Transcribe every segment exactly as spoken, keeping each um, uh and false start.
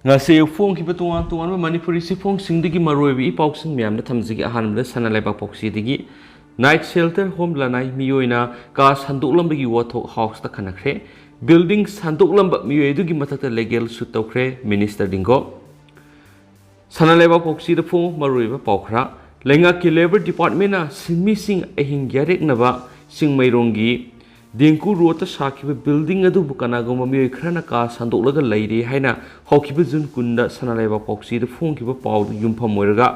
ꯉꯁꯤ ꯐꯣꯡꯈꯤꯕ ꯇꯣꯉꯥꯟ ꯇꯣꯉꯥꯟꯕ ꯃꯅꯤꯄꯨꯔꯤ ꯆꯦꯐꯣꯡꯁꯤꯡꯗꯒꯤ ꯃꯔꯨꯑꯣꯏꯕ ꯏ ꯄꯥꯎꯁꯤꯡ ꯃꯌꯥꯝꯗ ꯊꯝꯖꯒꯦ꯫ ꯑꯍꯥꯟꯕꯗ ꯁꯅꯥ ꯂꯩꯕꯥꯛ ꯄꯥꯎꯆꯦꯗꯒꯤ, Night Shelter Home ꯂꯅꯥꯏ ꯃꯤꯑꯣꯏꯅ ꯀꯥ ꯁꯟꯗꯣꯛꯂꯝꯕꯒꯤ ꯋꯥꯊꯣꯛ ꯍꯥꯎꯁꯇ ꯈꯟꯅꯈ꯭ꯔꯦ꯫ ꯕꯤꯜꯗꯤꯡ ꯁꯟꯗꯣꯛꯂꯝꯕ ꯃꯤꯑꯣꯏ ꯑꯗꯨꯒꯤ ꯃꯊꯛꯇ ꯂꯤꯒꯦꯜ ꯁꯨꯠ ꯇꯧꯈ꯭ꯔꯦ ꯃꯤꯅꯤꯁꯇꯔ ꯗꯤꯡꯒꯣ꯫ ꯁꯅꯥ ꯂꯩꯕꯥꯛ ꯄꯥꯎꯆꯦꯗ ꯐꯣꯡꯕ ꯃꯔꯨꯑꯣꯏꯕ ꯄꯥꯎ ꯈꯔ꯫ ꯂꯩꯉꯥꯛꯀꯤ ꯂꯦꯕꯔ ꯗꯤꯄꯥꯔꯠꯃꯦꯟꯅ ꯁꯤꯟꯃꯤꯁꯤꯡ ꯑꯍꯤꯡ ꯌꯥꯔꯦꯛꯅꯕ ꯆꯤꯡꯃꯩꯔꯣꯡꯒꯤ ꯗꯦꯡꯀꯨ ꯔꯣꯗꯇ ꯁꯥꯈꯤꯕ ꯕꯤꯜꯗꯤꯡ ꯑꯗꯨꯕꯨ ꯀꯅꯥꯒꯨꯝꯕ ꯃꯤꯑꯣꯏ ꯈꯔꯅ ꯀꯥ ꯁꯟꯗꯣꯛꯂꯒ ꯂꯩꯔꯦ ꯍꯥꯏꯅ ꯍꯧꯈꯤꯕ ꯖꯨꯟ ꯀꯨꯟꯗ ꯁꯅꯥ ꯂꯩꯕꯥꯛ ꯄꯥꯎꯆꯦꯗ ꯐꯣꯡꯈꯤꯕ ꯄꯥꯎꯗ ꯌꯨꯝꯐꯝ ꯑꯣꯏꯔꯒ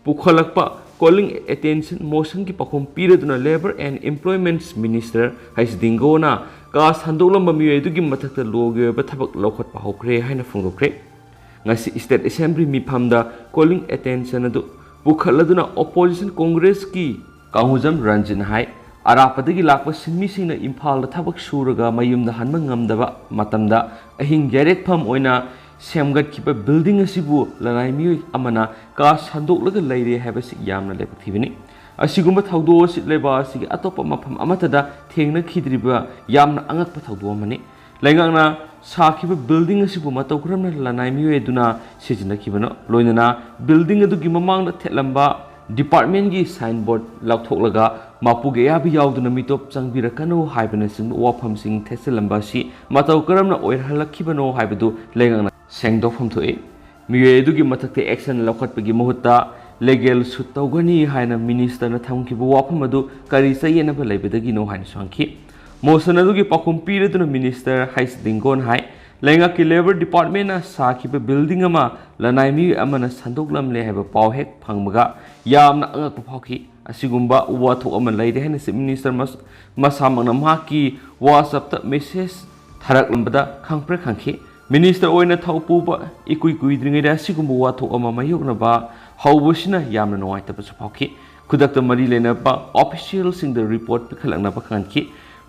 ꯄꯨꯈꯠꯂꯛꯄ Calling Attention Motionꯒꯤ ꯄꯥꯎꯈꯨꯝ ꯄꯤꯔꯗꯨꯅ Labour and Employment Minister ꯍꯩꯁ ꯗꯤꯡꯒꯣꯅ ꯀꯥ ꯁꯟꯗꯣꯛꯂꯝꯕ ꯃꯤꯑꯣꯏ ꯑꯗꯨꯒꯤ ꯃꯊꯛꯇ ꯂꯣꯒꯤ ꯑꯣꯏꯕ ꯊꯕꯛ ꯂꯧꯈꯠꯄ ꯍꯧꯈ꯭ꯔꯦ ꯍꯥꯏꯅ ꯐꯣꯡꯗꯣꯛꯈ꯭ꯔꯦ꯫ ꯉꯁꯤ State Assembly ꯃꯤꯐꯝꯗ Calling Attention ꯑꯗꯨ ꯄꯨꯈꯠꯂꯗꯨꯅ Opposition Congressꯀꯤ ꯀꯥꯡꯍꯨꯖꯝ ꯔꯟꯖꯤꯠꯅ ꯍꯥꯏ, ꯑꯔꯥꯞꯄꯗꯒꯤ ꯂꯥꯛꯄ ꯁꯤꯟꯃꯤꯁꯤꯡꯅ ꯏꯝꯐꯥꯜꯗ ꯊꯕꯛ ꯁꯨꯔꯒ ꯃꯌꯨꯝꯗ ꯍꯟꯕ ꯉꯝꯗꯕ ꯃꯇꯝꯗ ꯑꯍꯤꯡ ꯌꯥꯏꯔꯦꯛꯐꯝ ꯑꯣꯏꯅ ꯁꯦꯝꯒꯠꯈꯤꯕ ꯕꯤꯜꯗꯤꯡ ꯑꯁꯤꯕꯨ ꯂꯅꯥꯏ ꯃꯤꯑꯣꯏ ꯑꯃꯅ ꯀꯥ ꯁꯟꯗꯣꯛꯂꯒ ꯂꯩꯔꯦ ꯍꯥꯏꯕꯁꯤ ꯌꯥꯝꯅ ꯂꯥꯏꯕꯛ ꯊꯤꯕꯅꯤ꯫ ꯑꯁꯤꯒꯨꯝꯕ ꯊꯧꯗꯣꯛ ꯑꯁꯤ ꯂꯩꯕꯥꯛ ꯑꯁꯤꯒꯤ ꯑꯇꯣꯞꯄ ꯃꯐꯝ ꯑꯃꯠꯇꯗ ꯊꯦꯡꯅꯈꯤꯗ꯭ꯔꯤꯕ ꯌꯥꯝꯅ ꯑꯉꯛꯄ ꯊꯧꯗꯣꯛ ꯑꯃꯅꯤ꯫ ꯂꯩꯉꯥꯛꯅ ꯁꯥꯈꯤꯕ ꯕꯤꯜꯗꯤꯡ ꯑꯁꯤꯕꯨ ꯃꯇꯧ ꯀꯔꯝꯅ ꯂꯅꯥꯏ ꯃꯤꯑꯣꯏ ꯑꯗꯨꯅ ꯁꯤꯖꯤꯟꯅꯈꯤꯕꯅꯣ, ꯂꯣꯏꯅꯅ ꯕꯤꯜꯗꯤꯡ ꯑꯗꯨꯒꯤ ꯃꯃꯥꯡꯗ ꯊꯦꯠꯂꯝꯕ ꯗꯤꯄꯥꯔꯠꯃꯦꯟꯒꯤ ꯁꯥꯏꯟꯕꯣꯔꯗ ꯂꯧꯊꯣꯛꯂꯒ ꯃꯄꯨꯒꯤ ꯑꯌꯥꯕ ꯌꯥꯎꯗꯅ ꯃꯤꯇꯣꯞ ꯆꯪꯕꯤꯔꯛꯀꯅꯨ ꯍꯥꯏꯕꯅꯆꯤꯡꯕ ꯋꯥꯐꯝꯁꯤꯡ ꯊꯦꯠꯆꯜꯂꯝꯕ ꯑꯁꯤ ꯃꯇꯧ ꯀꯔꯝꯅ ꯑꯣꯏꯍꯜꯂꯛꯈꯤꯕꯅꯣ ꯍꯥꯏꯕꯗꯨ ꯂꯩꯉꯥꯛꯅ ꯁꯦꯡꯗꯣꯛꯐꯝ ꯊꯣꯛꯏ꯫ ꯃꯤꯑꯣꯏ ꯑꯗꯨꯒꯤ ꯃꯊꯛꯇ action ꯂꯧꯈꯠꯄꯒꯤ ꯃꯍꯨꯠꯇ ꯂꯤꯒꯦꯜ ꯁꯨꯠ ꯇꯧꯒꯅꯤ ꯍꯥꯏꯅ ꯃꯤꯅꯤꯁꯇꯔꯅ ꯊꯝꯈꯤꯕ ꯋꯥꯐꯝ ꯑꯗꯨ ꯀꯔꯤ ꯆꯌꯦꯠꯅꯕ ꯂꯩꯕꯗꯒꯤꯅꯣ ꯍꯥꯏꯅꯁꯨ ꯍꯪꯈꯤ꯫ ꯃꯣꯁꯟ ꯑꯗꯨꯒꯤ ꯄꯥꯎꯈꯨꯝ ꯄꯤꯔꯗꯨꯅ ꯃꯤꯅꯤꯁꯇꯔ ꯍꯩꯁ ꯗꯤꯡꯒꯣꯟ ꯍꯥꯏ, ꯂꯩꯉꯥꯛꯀꯤ ꯂꯦꯕꯔ ꯗꯤꯄꯥꯔꯠꯃꯦꯟꯅ ꯁꯥꯈꯤꯕ ꯕꯤꯜꯗꯤꯡ ꯑꯃ ꯂꯅꯥꯏ ꯃꯤꯑꯣꯏ ꯑꯃꯅ ꯁꯟꯗꯣꯛꯂꯝꯂꯦ ꯍꯥꯏꯕ ꯄꯥꯎ ꯍꯦꯛ ꯐꯪꯕꯒ ꯌꯥꯝꯅ ꯑꯉꯛꯄ ꯐꯥꯎꯈꯤ꯫ ꯑꯁꯤꯒꯨꯝꯕ ꯋꯥꯊꯣꯛ ꯑꯃ ꯂꯩꯔꯦ ꯍꯥꯏꯅ ꯆꯤꯐ ꯃꯤꯅꯤꯁꯇꯔ ꯃꯁ-, ꯃꯁꯥꯃꯛꯅ ꯃꯍꯥꯛꯀꯤ WhatsAppꯇ ꯃꯦꯁꯦꯖ ꯊꯥꯔꯛꯂꯝꯕꯗ ꯈꯪꯄ꯭ꯔꯦꯛ ꯈꯪꯈꯤ꯫ ꯃꯤꯅꯤꯁꯇꯔ ꯑꯣꯏꯅ ꯊꯧ ꯄꯨꯕ ꯏꯀꯨꯏ ꯀꯨꯏꯗ꯭ꯔꯤꯉꯩꯗ ꯑꯁꯤꯒꯨꯝꯕ ꯋꯥꯊꯣꯛ ꯑꯃ ꯃꯥꯌꯣꯛꯅꯕ ꯍꯧꯕꯁꯤꯅ ꯌꯥꯝꯅ ꯅꯨꯡꯉꯥꯏꯇꯕꯁꯨ ꯐꯥꯎꯈꯤ꯫ ꯈꯨꯗꯛꯇ ꯃꯔꯤ ꯂꯩꯅꯕ ꯑꯣꯐꯤꯁꯤꯌꯦꯜꯁꯤꯡꯗ ꯔꯤꯄꯣꯔꯠ ꯄꯤꯈꯠꯂꯛꯅꯕ ꯈꯪꯍꯟꯈꯤ꯫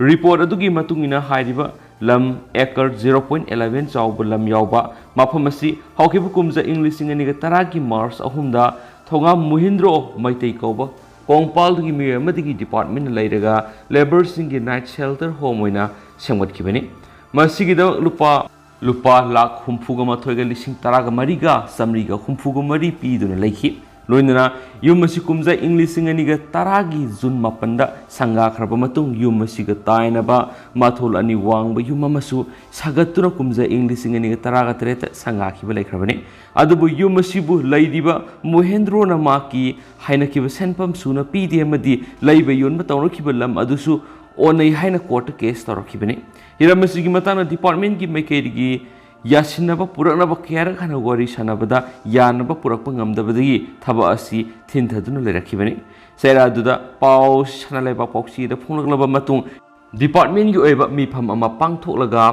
ꯔꯤꯄꯣꯔꯠ ꯑꯗꯨꯒꯤ ꯃꯇꯨꯡ ꯏꯟꯅ ꯍꯥꯏꯔꯤꯕ ꯂꯝ ꯑꯦꯀꯔ zero point eleven ꯆꯥꯎꯕ ꯂꯝ ꯌꯥꯎꯕ ꯃꯐꯝ ꯑꯁꯤ ꯍꯧꯈꯤꯕ ꯀꯨꯝꯖꯥ ꯏꯪ ꯂꯤꯁꯤꯡ ꯑꯅꯤꯒ ꯇꯔꯥꯒꯤ ꯃꯥꯔꯆ ꯑꯍꯨꯝꯗ ꯊꯣꯉꯥꯝ ꯃꯨꯍꯤꯟꯗ꯭ꯔꯣ ꯃꯩꯇꯩ ꯀꯧꯕ ꯀꯣꯡꯄꯥꯜꯗꯨꯒꯤ ꯃꯤꯑꯣꯏ ꯑꯃꯗꯒꯤ ꯗꯤꯄꯥꯔꯠꯃꯦꯟꯅ ꯂꯩꯔꯒ ꯂꯦꯕꯔꯁꯤꯡꯒꯤ ꯅꯥꯏꯠ ꯁꯦꯜꯇꯔ ꯍꯣꯝ ꯑꯣꯏꯅ ꯁꯦꯝꯒꯠꯈꯤꯕꯅꯤ꯫ ꯃꯁꯤꯒꯤꯗꯃꯛ ꯂꯨꯄꯥ ꯂꯨꯄꯥ ꯂꯥꯈ ꯍꯨꯝꯐꯨꯒ ꯃꯥꯊꯣꯏꯒ ꯂꯤꯁꯤꯡ ꯇꯔꯥꯒ ꯃꯔꯤꯒ ꯆꯥꯃꯔꯤꯒ ꯍꯨꯝꯐꯨꯒ ꯃꯔꯤ ꯄꯤꯗꯨꯅ ꯂꯩꯈꯤ꯫ ꯂꯣꯏꯅꯅ ꯌꯨꯝ ꯑꯁꯤ ꯀꯨꯝꯖꯥ ꯏꯪ ꯂꯤꯁꯤꯡ ꯑꯅꯤꯒ ꯇꯔꯥꯒꯤ ꯖꯨꯟ ꯃꯥꯄꯟꯗ ꯁꯪꯒꯥꯈ꯭ꯔꯕ ꯃꯇꯨꯡ, ꯌꯨꯝ ꯑꯁꯤꯒ ꯇꯥꯏꯅꯕ ꯃꯊꯣꯜ ꯑꯅꯤ ꯋꯥꯡꯕ ꯌꯨꯝ ꯑꯃꯁꯨ ꯁꯥꯒꯠꯇꯨꯅ ꯀꯨꯝꯖꯥ ꯏꯪ ꯂꯤꯁꯤꯡ ꯑꯅꯤꯒ ꯇꯔꯥꯒ ꯇꯔꯦꯠꯇ ꯁꯪꯒꯥꯈꯤꯕ ꯂꯩꯈ꯭ꯔꯕꯅꯤ꯫ ꯑꯗꯨꯕꯨ ꯌꯨꯝ ꯑꯁꯤꯕꯨ ꯂꯩꯔꯤꯕ ꯃꯣꯍꯦꯟꯗ꯭ꯔꯣꯅ ꯃꯍꯥꯛꯀꯤ ꯍꯥꯏꯅꯈꯤꯕ ꯁꯦꯟꯐꯝ ꯁꯨꯅ ꯄꯤꯗꯦ ꯑꯃꯗꯤ ꯂꯩꯕ ꯌꯣꯟꯕ ꯇꯧꯅꯈꯤꯕ ꯂꯝ ꯑꯗꯨꯁꯨ ꯑꯣꯟꯅꯩ ꯍꯥꯏꯅ ꯀꯣꯔꯠꯇ ꯀꯦꯁ ꯇꯧꯔꯛꯈꯤꯕꯅꯤ꯫ ꯍꯤꯔꯝ ꯑꯁꯤꯒꯤ ꯃꯇꯥꯡꯗ ꯗꯤꯄꯥꯔꯠꯃꯦꯟꯒꯤ ꯃꯥꯏꯀꯩꯗꯒꯤ ꯌꯥꯁꯤꯟꯅꯕ ꯄꯨꯔꯛꯅꯕ ꯀꯌꯥꯔꯛ ꯍꯟꯅ ꯋꯥꯔꯤ ꯁꯥꯟꯅꯕꯗ ꯌꯥꯅꯕ ꯄꯨꯔꯛꯄ ꯉꯝꯗꯕꯗꯒꯤ ꯊꯕꯛ ꯑꯁꯤ ꯊꯤꯟꯊꯗꯨꯅ ꯂꯩꯔꯛꯈꯤꯕꯅꯤ꯫ ꯆꯩꯔꯥꯗꯨꯗ ꯄꯥꯎ ꯁꯅꯥ ꯂꯩꯕꯥꯛ ꯄꯥꯎꯆꯦꯗ ꯐꯣꯡꯂꯛꯂꯕ ꯃꯇꯨꯡ, ꯗꯤꯄꯥꯔꯠꯃꯦꯟꯒꯤ ꯑꯣꯏꯕ ꯃꯤꯐꯝ ꯑꯃ ꯄꯥꯡꯊꯣꯛꯂꯒ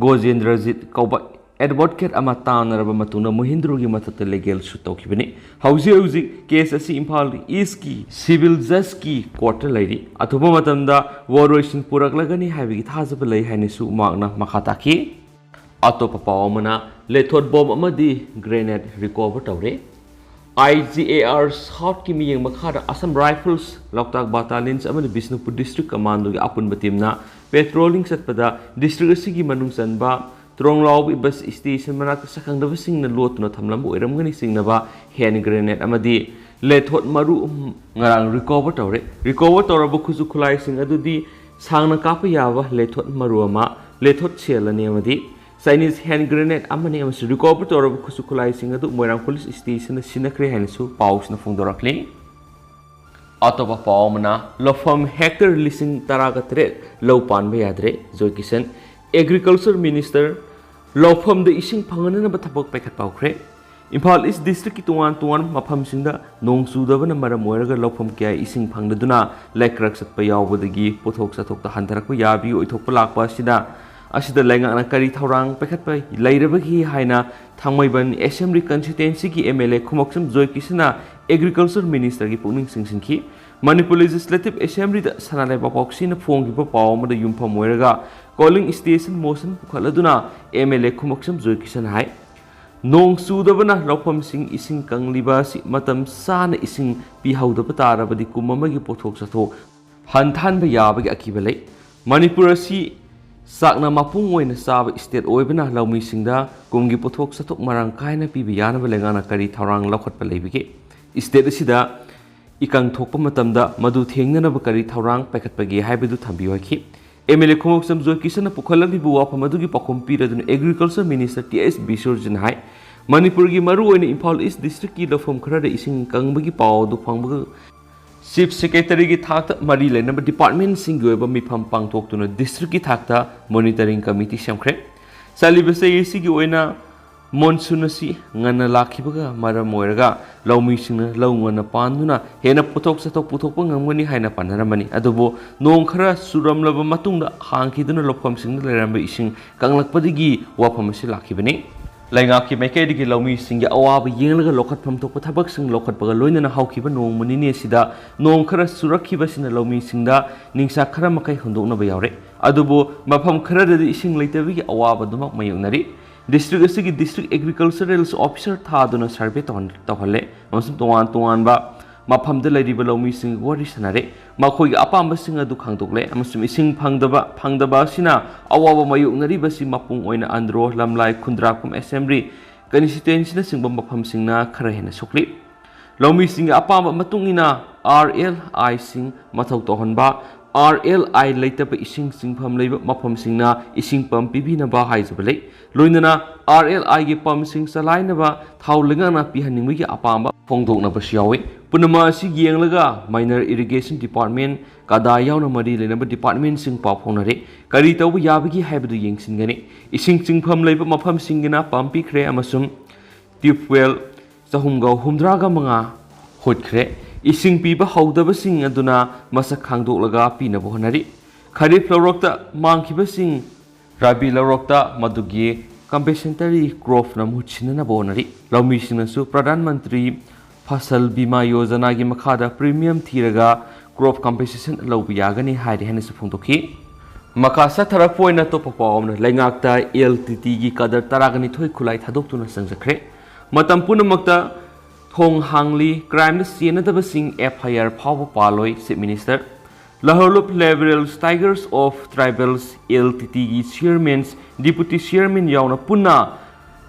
ꯒꯣꯖꯦꯟꯗ꯭ꯔꯖꯤꯠ ꯀꯧꯕ ꯑꯦꯗꯚꯣꯀꯦꯠ ꯑꯃ ꯇꯥꯟꯅꯔꯕ ꯃꯇꯨꯡꯗ ꯃꯣꯍꯤꯟꯗ꯭ꯔꯣꯒꯤ ꯃꯊꯛꯇ ꯂꯤꯒꯦꯜ ꯁꯨꯠ ꯇꯧꯈꯤꯕꯅꯤ꯫ ꯍꯧꯖꯤꯛ ꯍꯧꯖꯤꯛ ꯀꯦꯁ ꯑꯁꯤ ꯏꯝꯐꯥꯜ ꯏꯁꯀꯤ ꯁꯤꯚꯤꯜ ꯖꯖꯀꯤ ꯀꯣꯔꯠꯇ ꯂꯩꯔꯤ꯫ ꯑꯊꯨꯕ ꯃꯇꯝꯗ ꯋꯥꯔꯣꯏꯁꯤꯟ ꯄꯨꯔꯛꯂꯒꯅꯤ ꯍꯥꯏꯕꯒꯤ ꯊꯥꯖꯕ ꯂꯩ ꯍꯥꯏꯅꯁꯨ ꯃꯍꯥꯛꯅ ꯃꯈꯥ ꯇꯥꯈꯤ꯫ ꯑꯇꯣꯞꯄ ꯄꯥꯎ ꯑꯃꯅ, ꯂꯦꯊꯣꯠ ꯕꯣꯝ ꯑꯃꯗꯤ ꯒ꯭ꯔꯦꯅꯦꯗ ꯔꯤꯀꯣꯚꯔ ꯇꯧꯔꯦ꯫ ꯑꯥꯏ ꯖꯤ ꯑꯦ ꯑꯥꯔ ꯁꯥꯎꯠꯀꯤ ꯃꯤꯠꯌꯦꯡ ꯃꯈꯥꯗ ꯑꯁꯥꯝ ꯔꯥꯏꯐꯜꯁ, ꯂꯣꯛꯇꯥꯛ ꯕꯥꯇꯥꯂꯤꯌꯟꯁ ꯑꯃꯗꯤ ꯕꯤꯁꯅꯨꯄꯨꯔ ꯗꯤꯁꯇ꯭ꯔꯤꯛ ꯀꯃꯥꯟꯗꯣꯒꯤ ꯑꯄꯨꯟꯕ ꯇꯤꯝꯅ ꯄꯦꯇ꯭ꯔꯣꯂꯤꯡ ꯆꯠꯄꯗ ꯗꯤꯁꯇ꯭ꯔꯤꯛ ꯑꯁꯤꯒꯤ ꯃꯅꯨꯡ ꯆꯟꯕ ꯇ꯭ꯔꯣꯡꯂꯥꯎꯕꯤ ꯕꯁ ꯁ꯭ꯇꯦꯁꯟ ꯃꯅꯥꯛꯇ ꯁꯛꯈꯪꯗꯕꯁꯤꯡꯅ ꯂꯣꯠꯇꯨꯅ ꯊꯝꯂꯝꯕ ꯑꯣꯏꯔꯝꯒꯅꯤ ꯆꯤꯡꯅꯕ ꯍꯦꯟ ꯒ꯭ꯔꯦꯅꯦꯗ ꯑꯃꯗꯤ ꯂꯦꯊꯣꯠ ꯃꯔꯨ ꯉꯔꯥꯡ ꯔꯤꯀꯣꯚꯔ ꯇꯧꯔꯦ꯫ ꯔꯤꯀꯣꯚꯔ ꯇꯧꯔꯕ ꯈꯨꯠꯁꯨ ꯈꯨꯠꯂꯥꯏꯁꯤꯡ ꯑꯗꯨꯗꯤ ꯁꯥꯡꯅ ꯀꯥꯞꯄ ꯌꯥꯕ ꯂꯦꯊꯣꯠ ꯃꯔꯨ ꯑꯃ, ꯂꯦꯊꯣꯠ ꯁꯦꯜ ꯑꯅꯤ ꯑꯃꯗꯤ ꯆꯥꯏꯅꯤꯁ ꯍꯦꯟ ꯒ꯭ꯔꯦꯅꯦꯗ ꯑꯃꯅꯤ ꯑꯃꯁꯨꯡ ꯔꯤꯀꯣꯚꯔ ꯇꯧꯔꯕ ꯈꯨꯠꯁꯨ ꯈꯨꯠꯂꯥꯏꯁꯤꯡ ꯑꯗꯨ ꯃꯣꯏꯔꯥꯡ ꯄꯨꯂꯤꯁ ꯁ꯭ꯇꯦꯁꯟꯗ ꯁꯤꯟꯅꯈ꯭ꯔꯦ ꯍꯥꯏꯅꯁꯨ ꯄꯥꯎꯁꯤꯅ ꯐꯣꯡꯗꯣꯔꯛꯂꯤ꯫ ꯑꯇꯣꯞꯄ ꯄꯥꯎ ꯑꯃꯅ, ꯂꯧꯐꯝ ꯍꯦꯛꯇꯔ ꯂꯤꯁꯤꯡ ꯇꯔꯥꯒ ꯇꯔꯦꯠ ꯂꯧ ꯄꯥꯟꯕ ꯌꯥꯗ꯭ꯔꯦ꯫ ꯖꯣꯏ ꯀꯤꯁꯟ, ꯑꯦꯒ꯭ꯔꯤꯀꯜꯆꯔ ꯃꯤꯅꯤꯁꯇꯔ, ꯂꯧꯐꯝꯗ ꯏꯁꯤꯡ ꯐꯪꯍꯟꯅꯅꯕ ꯊꯕꯛ ꯄꯥꯏꯈꯠꯄ ꯍꯧꯈ꯭ꯔꯦ꯫ ꯏꯝꯐꯥꯜ ꯏꯁ ꯗꯤꯁꯇ꯭ꯔꯤꯛꯀꯤ ꯇꯣꯉꯥꯟ ꯇꯣꯉꯥꯟꯕ ꯃꯐꯝꯁꯤꯡꯗ ꯅꯣꯡ ꯆꯨꯗꯕꯅ ꯃꯔꯝ ꯑꯣꯏꯔꯒ ꯂꯧꯐꯝ ꯀꯌꯥ ꯏꯁꯤꯡ ꯐꯪꯗꯗꯨꯅ ꯂꯩꯀ꯭ꯔꯛ ꯆꯠꯄ ꯌꯥꯎꯕꯗꯒꯤ ꯄꯣꯠꯊꯣꯛ ꯆꯥꯊꯣꯛꯇ ꯍꯟꯊꯔꯛꯄ ꯌꯥꯕꯒꯤ ꯑꯣꯏꯊꯣꯛꯄ ꯂꯥꯛꯄ ꯑꯁꯤꯗ, ꯑꯁꯤꯗ ꯂꯩꯉꯥꯛꯅ ꯀꯔꯤ ꯊꯧꯔꯥꯡ ꯄꯥꯏꯈꯠꯄ ꯂꯩꯔꯕꯒꯦ ꯍꯥꯏꯅ ꯊꯥꯡꯃꯩꯕꯟ ꯑꯦꯁꯦꯝꯕ꯭ꯂꯤ ꯀꯟꯁꯇꯤꯇ꯭ꯋꯦꯟꯁꯤꯒꯤ ꯑꯦꯝ ꯑꯦꯜ ꯑꯦ ꯈꯨꯃꯣꯛꯆꯝ ꯖꯣꯏ ꯀꯤꯁꯟꯅ ꯑꯦꯒ꯭ꯔꯤꯀꯜꯆꯔ ꯃꯤꯅꯤꯁꯇꯔꯒꯤ ꯄꯨꯛꯅꯤꯡ ꯆꯤꯡꯁꯤꯟꯈꯤ꯫ ꯃꯅꯤꯄꯨꯔ ꯂꯦꯖꯤꯁꯂꯦꯇꯤꯚ ꯑꯦꯁꯦꯝꯕ꯭ꯂꯤꯗ ꯁꯅꯥ ꯂꯩꯕꯥꯛ ꯄꯥꯎꯆꯦꯅ ꯐꯣꯡꯈꯤꯕ ꯄꯥꯎ ꯑꯃꯗ ꯌꯨꯝꯐꯝ ꯑꯣꯏꯔꯒ ꯀꯣꯂꯤꯡ ꯁ꯭ꯇꯦꯁꯟ ꯃꯣꯁꯟ ꯄꯨꯈꯠꯂꯗꯨꯅ M L A Khumukcham Joykishan ꯍꯥꯏ, ꯅꯣꯡ ꯆꯨꯗꯕꯅ ꯂꯧꯐꯝꯁꯤꯡ ꯏꯁꯤꯡ ꯀꯪꯂꯤꯕ ꯑꯁꯤ ꯃꯇꯝ ꯆꯥꯅ ꯏꯁꯤꯡ ꯄꯤꯍꯧꯗꯕ ꯇꯥꯔꯕꯗꯤ ꯀꯨꯝ ꯑꯃꯒꯤ ꯄꯣꯠꯊꯣꯛ ꯆꯥꯊꯣꯛ ꯍꯟꯊꯍꯟꯕ ꯌꯥꯕꯒꯤ ꯑꯀꯤꯕ ꯂꯩ꯫ ꯃꯅꯤꯄꯨꯔ ꯑꯁꯤ ꯆꯥꯛꯅ ꯃꯄꯨꯡ ꯑꯣꯏꯅ ꯆꯥꯕ state ꯑꯣꯏꯕꯅ ꯂꯧꯃꯤꯁꯤꯡꯗ ꯀꯨꯝꯒꯤ ꯄꯣꯠꯊꯣꯛ ꯆꯥꯊꯣꯛ ꯃꯔꯥꯡ ꯀꯥꯏꯅ ꯄꯤꯕ ꯌꯥꯅꯕ ꯂꯩꯉꯥꯛꯅ ꯀꯔꯤ ꯊꯧꯔꯥꯡ ꯂꯧꯈꯠꯄ ꯂꯩꯕꯒꯦ? State ꯑꯁꯤꯗ ꯏꯀꯪ ꯊꯣꯛꯄ ꯃꯇꯝꯗ ꯃꯗꯨ ꯊꯦꯡꯅꯅꯕ ꯀꯔꯤ ꯊꯧꯔꯥꯡ ꯄꯥꯏꯈꯠꯄꯒꯦ ꯍꯥꯏꯕꯗꯨ ꯊꯝꯕꯤꯌꯨ ꯍꯥꯏꯈꯤ꯫ MLA ꯈꯣꯡꯎꯞꯆꯝ ꯖꯣꯏꯀꯤꯁꯟꯅ ꯄꯨꯈꯠꯂꯛꯂꯤꯕ ꯋꯥꯐꯝ ꯑꯗꯨꯒꯤ ꯄꯥꯎꯈꯨꯝ ꯄꯤꯔꯗꯨꯅ Agriculture Minister T S ꯕꯤꯁ꯭ꯋꯔꯖꯤꯠꯅ ꯍꯥꯏ, ꯃꯅꯤꯄꯨꯔꯒꯤ ꯃꯔꯨꯑꯣꯏꯅ ꯏꯝꯐꯥꯜ East districtꯀꯤ ꯂꯧꯐꯝ ꯈꯔꯗ ꯏꯁꯤꯡ ꯀꯪꯕꯒꯤ ꯄꯥꯎ ꯑꯗꯨ ꯐꯪꯕꯒ Chief Secretaryꯒꯤ ꯊꯥꯛꯇ ꯃꯔꯤ ꯂꯩꯅꯕ departmentꯁꯤꯡꯒꯤ ꯑꯣꯏꯕ ꯃꯤꯐꯝ ꯄꯥꯡꯊꯣꯛꯇꯨꯅ districtꯀꯤ ꯊꯥꯛꯇ monitoring committee ꯁꯦꯝꯈ꯭ꯔꯦ꯫ ꯆꯠꯂꯤꯕ ꯆꯍꯤ ꯑꯁꯤꯒꯤ ꯑꯣꯏꯅ monsoon ꯑꯁꯤ ꯉꯟꯅ ꯂꯥꯛꯈꯤꯕꯒ ꯃꯔꯝ ꯑꯣꯏꯔꯒ ꯂꯧꯃꯤꯁꯤꯡꯅ ꯂꯧ ꯉꯟꯅ ꯄꯥꯟꯗꯨꯅ ꯍꯦꯟꯅ ꯄꯣꯠꯊꯣꯛ ꯆꯥꯊꯣꯛ ꯄꯨꯊꯣꯛꯄ ꯉꯝꯒꯅꯤ ꯍꯥꯏꯅ ꯄꯥꯅꯔꯝꯕꯅꯤ꯫ ꯑꯗꯨꯕꯨ ꯅꯣꯡ ꯈꯔ ꯆꯨꯔꯝꯂꯕ ꯃꯇꯨꯡꯗ ꯍꯥꯡꯈꯤꯗꯨꯅ ꯂꯧꯐꯝꯁꯤꯡꯗ ꯂꯩꯔꯝꯕ ꯏꯁꯤꯡ ꯀꯪꯂꯛꯄꯗꯒꯤ ꯋꯥꯐꯝ ꯑꯁꯤ ꯂꯥꯛꯈꯤꯕꯅꯤ꯫ ꯂꯩꯉꯥꯛꯀꯤ ꯃꯥꯏꯀꯩꯗꯒꯤ ꯂꯧꯃꯤꯁꯤꯡꯒꯤ ꯑꯋꯥꯕ ꯌꯦꯡꯂꯒ ꯂꯧꯈꯠꯐꯝ ꯊꯣꯛꯄ ꯊꯕꯛꯁꯤꯡ ꯂꯧꯈꯠꯄꯒ ꯂꯣꯏꯅꯅ ꯍꯧꯈꯤꯕ ꯅꯣꯡꯃ ꯅꯤꯅꯤ ꯑꯁꯤꯗ ꯅꯣꯡ ꯈꯔ ꯆꯨꯔꯛꯈꯤꯕꯁꯤꯅ ꯂꯧꯃꯤꯁꯤꯡꯗ ꯅꯤꯡꯁꯥ ꯈꯔ ꯃꯈꯩ ꯍꯟꯗꯣꯛꯅꯕ ꯌꯥꯎꯔꯦ꯫ ꯑꯗꯨꯕꯨ ꯃꯐꯝ ꯈꯔꯗꯗꯤ ꯏꯁꯤꯡ ꯂꯩꯇꯕꯒꯤ ꯑꯋꯥꯕ ꯑꯗꯨꯃꯛ ꯃꯥꯌꯣꯛꯅꯔꯤ꯫ District ꯑꯁꯤꯒꯤ District Agricultural Officer ꯊꯥꯗꯨꯅ survey ꯇꯧꯍꯟ-, ꯇꯧꯍꯜꯂꯦ ꯑꯃꯁꯨꯡ ꯇꯣꯉꯥꯟ ꯇꯣꯉꯥꯟꯕ ꯃꯐꯝꯗ ꯂꯩꯔꯤꯕ ꯂꯧꯃꯤꯁꯤꯡꯒ ꯋꯥꯔꯤ ꯁꯥꯟꯅꯔꯦ꯫ ꯃꯈꯣꯏꯒꯤ ꯑꯄꯥꯝꯕꯁꯤꯡ ꯑꯗꯨ ꯈꯪꯗꯣꯛꯂꯦ ꯑꯃꯁꯨꯡ ꯏꯁꯤꯡ ꯐꯪꯗꯕ, ꯐꯪꯗꯕ ꯑꯁꯤꯅ ꯑꯋꯥꯕ ꯃꯥꯌꯣꯛꯅꯔꯤꯕꯁꯤ ꯃꯄꯨꯡ ꯑꯣꯏꯅ ꯑꯟꯗ꯭ꯔꯣ, ꯂꯝꯂꯥꯏ, ꯈꯨꯟꯗ꯭ꯔꯥꯛꯄꯝ Assembly Constituencyꯅꯆꯤꯡꯕ ꯃꯐꯝꯁꯤꯡꯅ ꯈꯔ ꯍꯦꯟꯅ ꯁꯣꯛꯂꯤ꯫ ꯂꯧꯃꯤꯁꯤꯡꯒꯤ ꯑꯄꯥꯝꯕ ꯃꯇꯨꯡ ꯏꯟꯅ RLIꯁꯤꯡ ꯃꯊꯧ ꯇꯧꯍꯟꯕ, RLI ꯂꯩꯇꯕ ꯏꯁꯤꯡ ꯆꯤꯡꯐꯝ ꯂꯩꯕ ꯃꯐꯝꯁꯤꯡꯅ ꯏꯁꯤꯡ pump ꯄꯤꯕꯤꯅꯕ ꯍꯥꯏꯖꯕ ꯂꯩ꯫ ꯂꯣꯏꯅꯅ RLIꯒꯤ pumpꯁꯤꯡ ꯆꯂꯥꯏꯅꯕ ꯊꯥꯎ ꯂꯩꯉꯥꯛꯅ ꯄꯤꯍꯟꯅꯤꯡꯕꯒꯤ ꯑꯄꯥꯝꯕ ꯐꯣꯡꯗꯣꯛꯅꯕꯁꯨ ꯌꯥꯎꯏ꯫ ꯄꯨꯝꯅꯃꯛ ꯑꯁꯤ ꯌꯦꯡꯂꯒ Minor Irrigation Department, CADA ꯌꯥꯎꯅ ꯃꯔꯤ ꯂꯩꯅꯕ departmentꯁꯤꯡ ꯄꯥꯎ ꯐꯥꯎꯅꯔꯦ꯫ ꯀꯔꯤ ꯇꯧꯕ ꯌꯥꯕꯒꯦ ꯍꯥꯏꯕꯗꯨ ꯌꯦꯡꯁꯤꯟꯒꯅꯤ꯫ ꯏꯁꯤꯡ ꯆꯤꯡꯐꯝ ꯂꯩꯕ ꯃꯐꯝꯁꯤꯡꯒꯤꯅ pump ꯄꯤꯈ꯭ꯔꯦ ꯑꯃꯁꯨꯡ tubewell ꯆꯍꯨꯝꯒ ꯍꯨꯝꯗ꯭ꯔꯥꯒ ꯃꯉꯥ ꯍꯨꯠꯈ꯭ꯔꯦ꯫ ꯏꯁꯤꯡ ꯄꯤꯕ ꯍꯧꯗꯕꯁꯤꯡ ꯑꯗꯨꯅ ꯃꯁꯛ ꯈꯪꯗꯣꯛꯂꯒ ꯄꯤꯅꯕ ꯍꯣꯠꯅꯔꯤ꯫ ꯈꯔꯤꯐ ꯂꯧꯔꯣꯛꯇ ꯃꯥꯡꯈꯤꯕꯁꯤꯡ ꯔꯥꯕꯤ ꯂꯧꯔꯣꯛꯇ ꯃꯗꯨꯒꯤ compensatory cropꯅ ꯃꯍꯨꯠ ꯁꯤꯟꯅꯅꯕ ꯍꯣꯠꯅꯔꯤ꯫ ꯂꯧꯃꯤꯁꯤꯡꯅꯁꯨ ꯄ꯭ꯔꯙꯥꯟ ꯃꯟꯇ꯭ꯔꯤ ꯐꯁꯜ ꯕꯤꯃꯥ ꯌꯣꯖꯅꯥꯒꯤ ꯃꯈꯥꯗ premium ꯊꯤꯔꯒ crop compensation ꯂꯧꯕ ꯌꯥꯒꯅꯤ ꯍꯥꯏꯔꯤ ꯍꯥꯏꯅꯁꯨ ꯐꯣꯡꯗꯣꯛꯈꯤ꯫ ꯃꯈꯥ ꯆꯠꯊꯔꯛꯄ ꯑꯣꯏꯅ ꯑꯇꯣꯞꯄ ꯄꯥꯎ ꯑꯃꯅ, ꯂꯩꯉꯥꯛꯇ LTTꯒꯤ cadre ꯇꯔꯥꯒ ꯅꯤꯊꯣꯏ ꯈꯨꯠꯂꯥꯏ ꯊꯥꯗꯣꯛꯇꯨꯅ ꯆꯪꯖꯈ꯭ꯔꯦ꯫ ꯃꯇꯝ ꯄꯨꯝꯅꯃꯛꯇ ꯊꯣꯡ ꯍꯥꯡꯂꯤ, crimeꯗ ꯆꯦꯟꯅꯗꯕꯁꯤꯡ FIR ꯐꯥꯎꯕ ꯄꯥꯜꯂꯣꯏ, Chief Minister꯫ ꯂꯍꯧꯂꯨꯞ Liberals Tigers of Tribals, L T T ꯒꯤ chairman, deputy chairman ꯌꯥꯎꯅ ꯄꯨꯟꯅ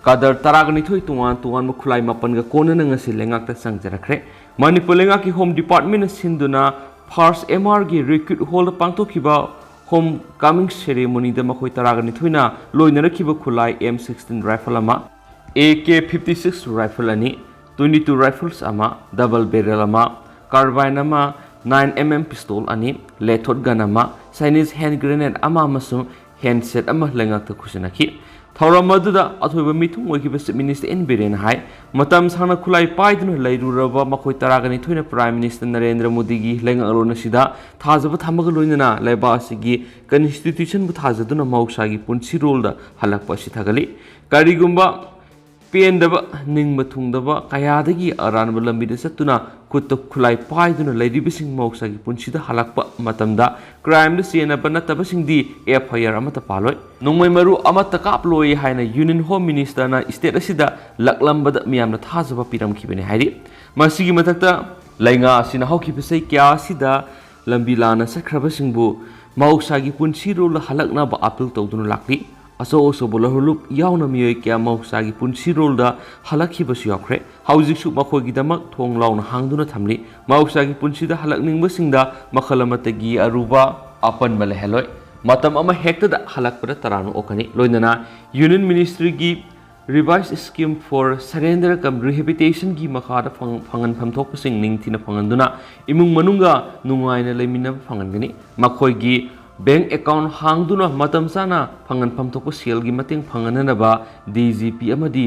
cadre ꯇꯔꯥꯒ ꯅꯤꯊꯣꯏ ꯇꯣꯉꯥꯟ ꯇꯣꯉꯥꯟꯕ ꯈꯨꯠꯂꯥꯏ ꯃꯥꯄꯟꯒ ꯀꯣꯟꯅꯅ ꯉꯁꯤ ꯂꯩꯉꯥꯛꯇ ꯆꯪꯖꯔꯛꯈ꯭ꯔꯦ꯫ ꯃꯅꯤꯄꯨꯔ ꯂꯩꯉꯥꯛꯀꯤ Home Department ꯅ ꯁꯤꯟꯗꯨꯅ First M R ꯒꯤ Recruit Hall ꯗ ꯄꯥꯡꯊꯣꯛꯈꯤꯕ Homecoming Ceremony ꯗ ꯃꯈꯣꯏ ꯇꯔꯥꯒ ꯅꯤꯊꯣꯏꯅ ꯂꯣꯏꯅꯔꯛꯈꯤꯕ ꯈꯨꯠꯂꯥꯏ M sixteen rifle ꯑꯃ, A K fifty-six rifle ꯑꯅꯤ, twenty-two rifles ꯑꯃ, double barrel ꯑꯃ, carbine ꯑꯃ, nine M M pistol ꯑꯅꯤ, lethot gun ꯑꯃ, Chinese hand grenade ꯑꯃ ꯑꯃꯁꯨꯡ handset ꯑꯃ ꯂꯩꯉꯥꯛꯇ ꯈꯨꯠꯁꯤꯟꯅꯈꯤ꯫ ꯊꯧꯔꯝ ꯑꯗꯨꯗ ꯑꯊꯣꯏꯕ ꯃꯤꯊꯨꯡ ꯑꯣꯏꯈꯤꯕ Chief Minister N Biren ꯅ ꯍꯥꯏ, ꯃꯇꯝ ꯁꯥꯡꯅ ꯈꯨꯠꯂꯥꯏ ꯄꯥꯏꯗꯨꯅ ꯂꯩꯔꯨꯔꯕ ꯃꯈꯣꯏ ꯇꯔꯥꯒ ꯅꯤꯊꯣꯏꯅ Prime Minister ꯅꯔꯦꯟꯗ꯭ꯔ ꯃꯣꯗꯤꯒꯤ ꯂꯩꯉꯥꯛꯂꯣꯟ ꯑꯁꯤꯗ ꯊꯥꯖꯕ ꯊꯝꯕꯒ ꯂꯣꯏꯅꯅ ꯂꯩꯕꯥꯛ ꯑꯁꯤꯒꯤ Constitution ꯕꯨ ꯊꯥꯖꯗꯨꯅ ꯃꯍꯧꯁꯥꯒꯤ ꯄꯨꯟꯁꯤꯔꯣꯜꯗ ꯍꯜꯂꯛꯄ ꯑꯁꯤ ꯊꯥꯒꯠꯂꯤ꯫ ꯀꯔꯤꯒꯨꯝꯕ ꯄꯦꯟꯗꯕ, ꯅꯤꯡꯕ ꯊꯨꯡꯗꯕ ꯀꯌꯥꯗꯒꯤ ꯑꯔꯥꯟꯕ ꯂꯝꯕꯤꯗ ꯆꯠꯇꯨꯅ ꯈꯨꯠꯇ ꯈꯨꯠꯂꯥꯏ ꯄꯥꯏꯗꯨꯅ ꯂꯩꯔꯤꯕꯁꯤꯡ ꯃꯍꯧꯁꯥꯒꯤ ꯄꯨꯟꯁꯤꯗ ꯍꯜꯂꯛꯄ ꯃꯇꯝꯗ crime the ꯆꯦꯟꯅꯕ ꯅꯠꯇꯕꯁꯤꯡꯗꯤ F I R ꯑꯃꯠꯇ ꯄꯥꯜꯂꯣꯏ꯫ ꯅꯣꯡꯃꯩ ꯃꯔꯨ ꯑꯃꯠꯇ ꯀꯥꯞꯂꯣꯏ ꯍꯥꯏꯅ Union Home Minister ꯅ state ꯑꯁꯤꯗ ꯂꯥꯛꯂꯝꯕꯗ ꯃꯤꯌꯥꯝꯅ ꯊꯥꯖꯕ ꯄꯤꯔꯝꯈꯤꯕꯅꯤ ꯍꯥꯏꯔꯤ꯫ ꯃꯁꯤꯒꯤ ꯃꯊꯛꯇ ꯂꯩꯉꯥꯛ ꯑꯁꯤꯅ ꯍꯧꯈꯤꯕ ꯆꯍꯤ ꯀꯌꯥ ꯑꯁꯤꯗ ꯂꯝꯕꯤ ꯂꯥꯟꯅ ꯆꯠꯈ꯭ꯔꯕꯁꯤꯡꯕꯨ ꯃꯍꯧꯁꯥꯒꯤ ꯄꯨꯟꯁꯤꯔꯣꯜꯗ ꯍꯜꯂꯛꯅꯕ appeal ꯇꯧꯗꯨꯅ ꯂꯥꯛꯂꯤ꯫ ꯑꯆꯧ ꯑꯆꯧꯕ ꯂꯧꯍꯨꯂꯨꯞ ꯌꯥꯎꯅ ꯃꯤꯑꯣꯏ ꯀꯌꯥ ꯃꯍꯧꯁꯥꯒꯤ ꯄꯨꯟꯁꯤꯔꯣꯜꯗ ꯍꯜꯂꯛꯈꯤꯕꯁꯨ ꯌꯥꯎꯈ꯭ꯔꯦ꯫ ꯍꯧꯖꯤꯛꯁꯨ ꯃꯈꯣꯏꯒꯤꯗꯃꯛ ꯊꯣꯡ ꯂꯥꯎꯅ ꯍꯥꯡꯗꯨꯅ ꯊꯝꯂꯤ꯫ ꯃꯍꯧꯁꯥꯒꯤ ꯄꯨꯟꯁꯤꯗ ꯍꯜꯂꯛꯅꯤꯡꯕꯁꯤꯡꯗ ꯃꯈꯜ ꯑꯃꯠꯇꯒꯤ ꯑꯔꯨꯕ ꯑꯄꯟꯕ ꯂꯩꯍꯜꯂꯣꯏ꯫ ꯃꯇꯝ ꯑꯃ ꯍꯦꯛꯇꯗ ꯍꯜꯂꯛꯄꯗ ꯇꯔꯥꯝꯅ ꯑꯣꯛꯀꯅꯤ꯫ ꯂꯣꯏꯅꯅ Union Ministry ꯒꯤ Revised Scheme for Surrender cum Rehabilitation ꯒꯤ ꯃꯈꯥꯗ ꯐꯪ-, ꯐꯪꯍꯟꯐꯝ ꯊꯣꯛꯄꯁꯤꯡ ꯅꯤꯡꯊꯤꯅ ꯐꯪꯍꯟꯗꯨꯅ ꯏꯃꯨꯡ ꯃꯅꯨꯡꯒ ꯅꯨꯡꯉꯥꯏꯅ ꯂꯩꯃꯤꯟꯅꯕ ꯐꯪꯍꯟꯒꯅꯤ꯫ ꯃꯈꯣꯏꯒꯤ bank account ꯍꯥꯡꯗꯨꯅ ꯃꯇꯝ ꯆꯥꯅ ꯐꯪꯍꯟꯐꯝ ꯊꯣꯛꯄ ꯁꯦꯜꯒꯤ ꯃꯇꯦꯡ ꯐꯪꯍꯟꯅꯅꯕ D G P ꯑꯃꯗꯤ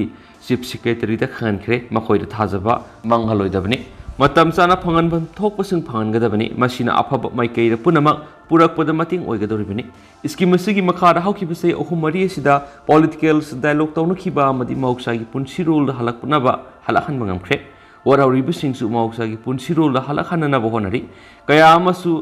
Chief Secretary ꯗ ꯈꯪꯍꯟꯈ꯭ꯔꯦ꯫ ꯃꯈꯣꯏꯗ ꯊꯥꯖꯕ ꯃꯥꯡꯍꯜꯂꯣꯏꯗꯕꯅꯤ꯫ ꯃꯇꯝ ꯆꯥꯅ ꯐꯪꯍꯟꯐꯝ ꯊꯣꯛꯄꯁꯤꯡ ꯐꯪꯍꯟꯒꯗꯕꯅꯤ꯫ ꯃꯁꯤꯅ ꯑꯐꯕ ꯃꯥꯏꯀꯩꯗ ꯄꯨꯝꯅꯃꯛ ꯄꯨꯔꯛꯄꯗ ꯃꯇꯦꯡ ꯑꯣꯏꯒꯗꯧꯔꯤꯕꯅꯤ꯫ Scheme ꯑꯁꯤꯒꯤ ꯃꯈꯥꯗ ꯍꯧꯈꯤꯕ ꯆꯍꯤ ꯑꯍꯨꯝ ꯃꯔꯤ ꯑꯁꯤꯗ political dialogue ꯇꯧꯅꯈꯤꯕ ꯑꯃꯗꯤ ꯃꯍꯧꯁꯥꯒꯤ ꯄꯨꯟꯁꯤꯔꯣꯜꯗ ꯍꯜꯂꯛꯅꯕ ꯍꯜꯂꯛꯍꯟꯕ ꯉꯝꯈ꯭ꯔꯦ꯫ ꯋꯥꯔꯧꯔꯤꯕꯁꯤꯡꯁꯨ ꯃꯍꯧꯁꯥꯒꯤ ꯄꯨꯟꯁꯤꯔꯣꯜꯗ ꯍꯜꯂꯛꯍꯟꯅꯅꯕ ꯍꯣꯠꯅꯔꯤ꯫ ꯀꯌꯥ ꯑꯃꯁꯨ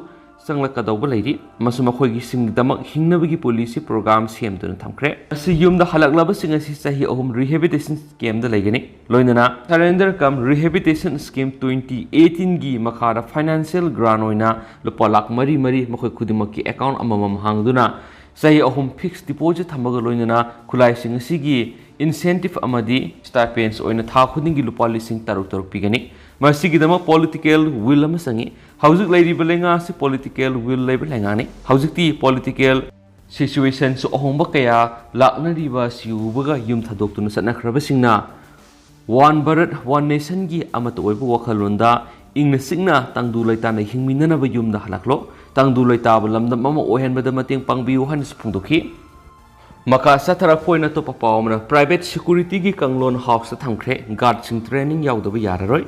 ꯆꯪꯂꯛꯀꯗꯧꯕ ꯂꯩꯔꯤ꯫ ꯃꯁꯤ ꯃꯈꯣꯏꯒꯤꯁꯤꯡꯒꯤꯗꯃꯛ ꯍꯤꯡꯅꯕꯒꯤ ꯄꯣꯂꯤꯁꯤ ꯄ꯭ꯔꯣꯒ꯭ꯔꯥꯝ ꯁꯦꯝꯗꯨꯅ ꯊꯝꯈ꯭ꯔꯦ꯫ ꯑꯁꯤ ꯌꯨꯝꯗ ꯍꯜꯂꯛꯂꯕꯁꯤꯡ ꯑꯁꯤ ꯆꯍꯤ ꯑꯍꯨꯝ ꯔꯤꯍꯦꯕꯤꯂꯤꯇꯦꯁꯟ ꯀꯦꯝꯗ ꯂꯩꯒꯅꯤ꯫ ꯂꯣꯏꯅꯅ surrender cum rehabilitation scheme twenty eighteen ꯒꯤ ꯃꯈꯥꯗ ꯐꯥꯏꯅꯥꯟꯁꯤꯌꯦꯜ ꯒ꯭ꯔꯥꯟ ꯑꯣꯏꯅ ꯂꯨꯄꯥ ꯂꯥꯈ ꯃꯔꯤ ꯃꯔꯤ ꯃꯈꯣꯏ ꯈꯨꯗꯤꯡꯃꯛꯀꯤ ꯑꯦꯀꯥꯎꯟ ꯑꯃꯃꯝ ꯍꯥꯡꯗꯨꯅ ꯆꯍꯤ ꯑꯍꯨꯝ ꯐꯤꯛꯁ ꯗꯤꯄꯣꯖꯤꯠ ꯊꯝꯕꯒ ꯂꯣꯏꯅꯅ ꯈꯨꯠꯂꯥꯏꯁꯤꯡ ꯑꯁꯤꯒꯤ ꯏꯟꯁꯦꯟꯇꯤꯞ ꯑꯃꯗꯤ ꯁ꯭ꯇꯥꯏꯄꯦꯟꯁ ꯑꯣꯏꯅ ꯊꯥ ꯈꯨꯗꯤꯡꯒꯤ ꯂꯨꯄꯥ ꯂꯤꯁꯤꯡ ꯇꯔꯨꯛ ꯇꯔꯨꯛ ꯄꯤꯒꯅꯤ꯫ ꯃꯁꯤꯒꯤꯗꯃꯛ ꯄꯣꯂꯤꯇꯤꯀꯦꯜ ꯋꯤꯜ ꯑꯃ ꯆꯪꯏ꯫ ꯍꯧꯖꯤꯛ ꯂꯩꯔꯤꯕ ꯂꯩꯉꯥꯛ ꯑꯁꯤ ꯄꯣꯂꯤꯇꯤꯀꯦꯜ ꯋꯤꯜ ꯂꯩꯕ ꯂꯩꯉꯥꯛꯅꯤ꯫ ꯍꯧꯖꯤꯛꯇꯤ ꯄꯣꯂꯤꯇꯤꯀꯦꯜ ꯁꯤꯆꯨꯋꯦꯁꯟꯁꯨ ꯑꯍꯣꯡꯕ ꯀꯌꯥ ꯂꯥꯛꯅꯔꯤꯕ ꯑꯁꯤ ꯎꯕꯒ ꯌꯨꯝ ꯊꯥꯗꯣꯛꯇꯨꯅ ꯆꯠꯅꯈ꯭ꯔꯕꯁꯤꯡꯅ ꯋꯥꯟ ꯚꯥꯔꯠ ꯋꯥꯟ ꯅꯦꯁꯟꯒꯤ ꯑꯃꯠꯇ ꯑꯣꯏꯕ ꯋꯥꯈꯜꯂꯣꯟꯗ ꯏꯪꯅ ꯆꯤꯛꯅ ꯇꯪꯗꯨ ꯂꯩꯇꯥꯅ ꯍꯤꯡꯃꯤꯟꯅꯅꯕ ꯌꯨꯝꯗ ꯍꯜꯂꯛꯂꯣ, ꯇꯪꯗꯨ ꯂꯩꯇꯥꯕ ꯂꯝꯗꯝ ꯑꯃ ꯑꯣꯏꯍꯟꯕꯗ ꯃꯇꯦꯡ ꯄꯥꯡꯕꯤꯌꯨ ꯍꯥꯏꯅꯁꯨ ꯐꯣꯡꯗꯣꯛꯈꯤ꯫ ꯃꯈꯥ ꯆꯠꯊꯔꯛꯄ ꯑꯣꯏꯅ ꯑꯇꯣꯞꯄ ꯄꯥꯎ ꯑꯃꯅ, ꯄ꯭ꯔꯥꯏꯚꯦꯠ ꯁꯦꯀ꯭ꯌꯨꯔꯤꯇꯤꯒꯤ ꯀꯥꯡꯂꯣꯟ ꯍꯥꯎꯁꯇ ꯊꯝꯈ꯭ꯔꯦ, ꯒꯥꯔꯗꯁꯤꯡ ꯇ꯭ꯔꯦꯅꯤꯡ ꯌꯥꯎꯗꯕ ꯌꯥꯔꯔꯣꯏ꯫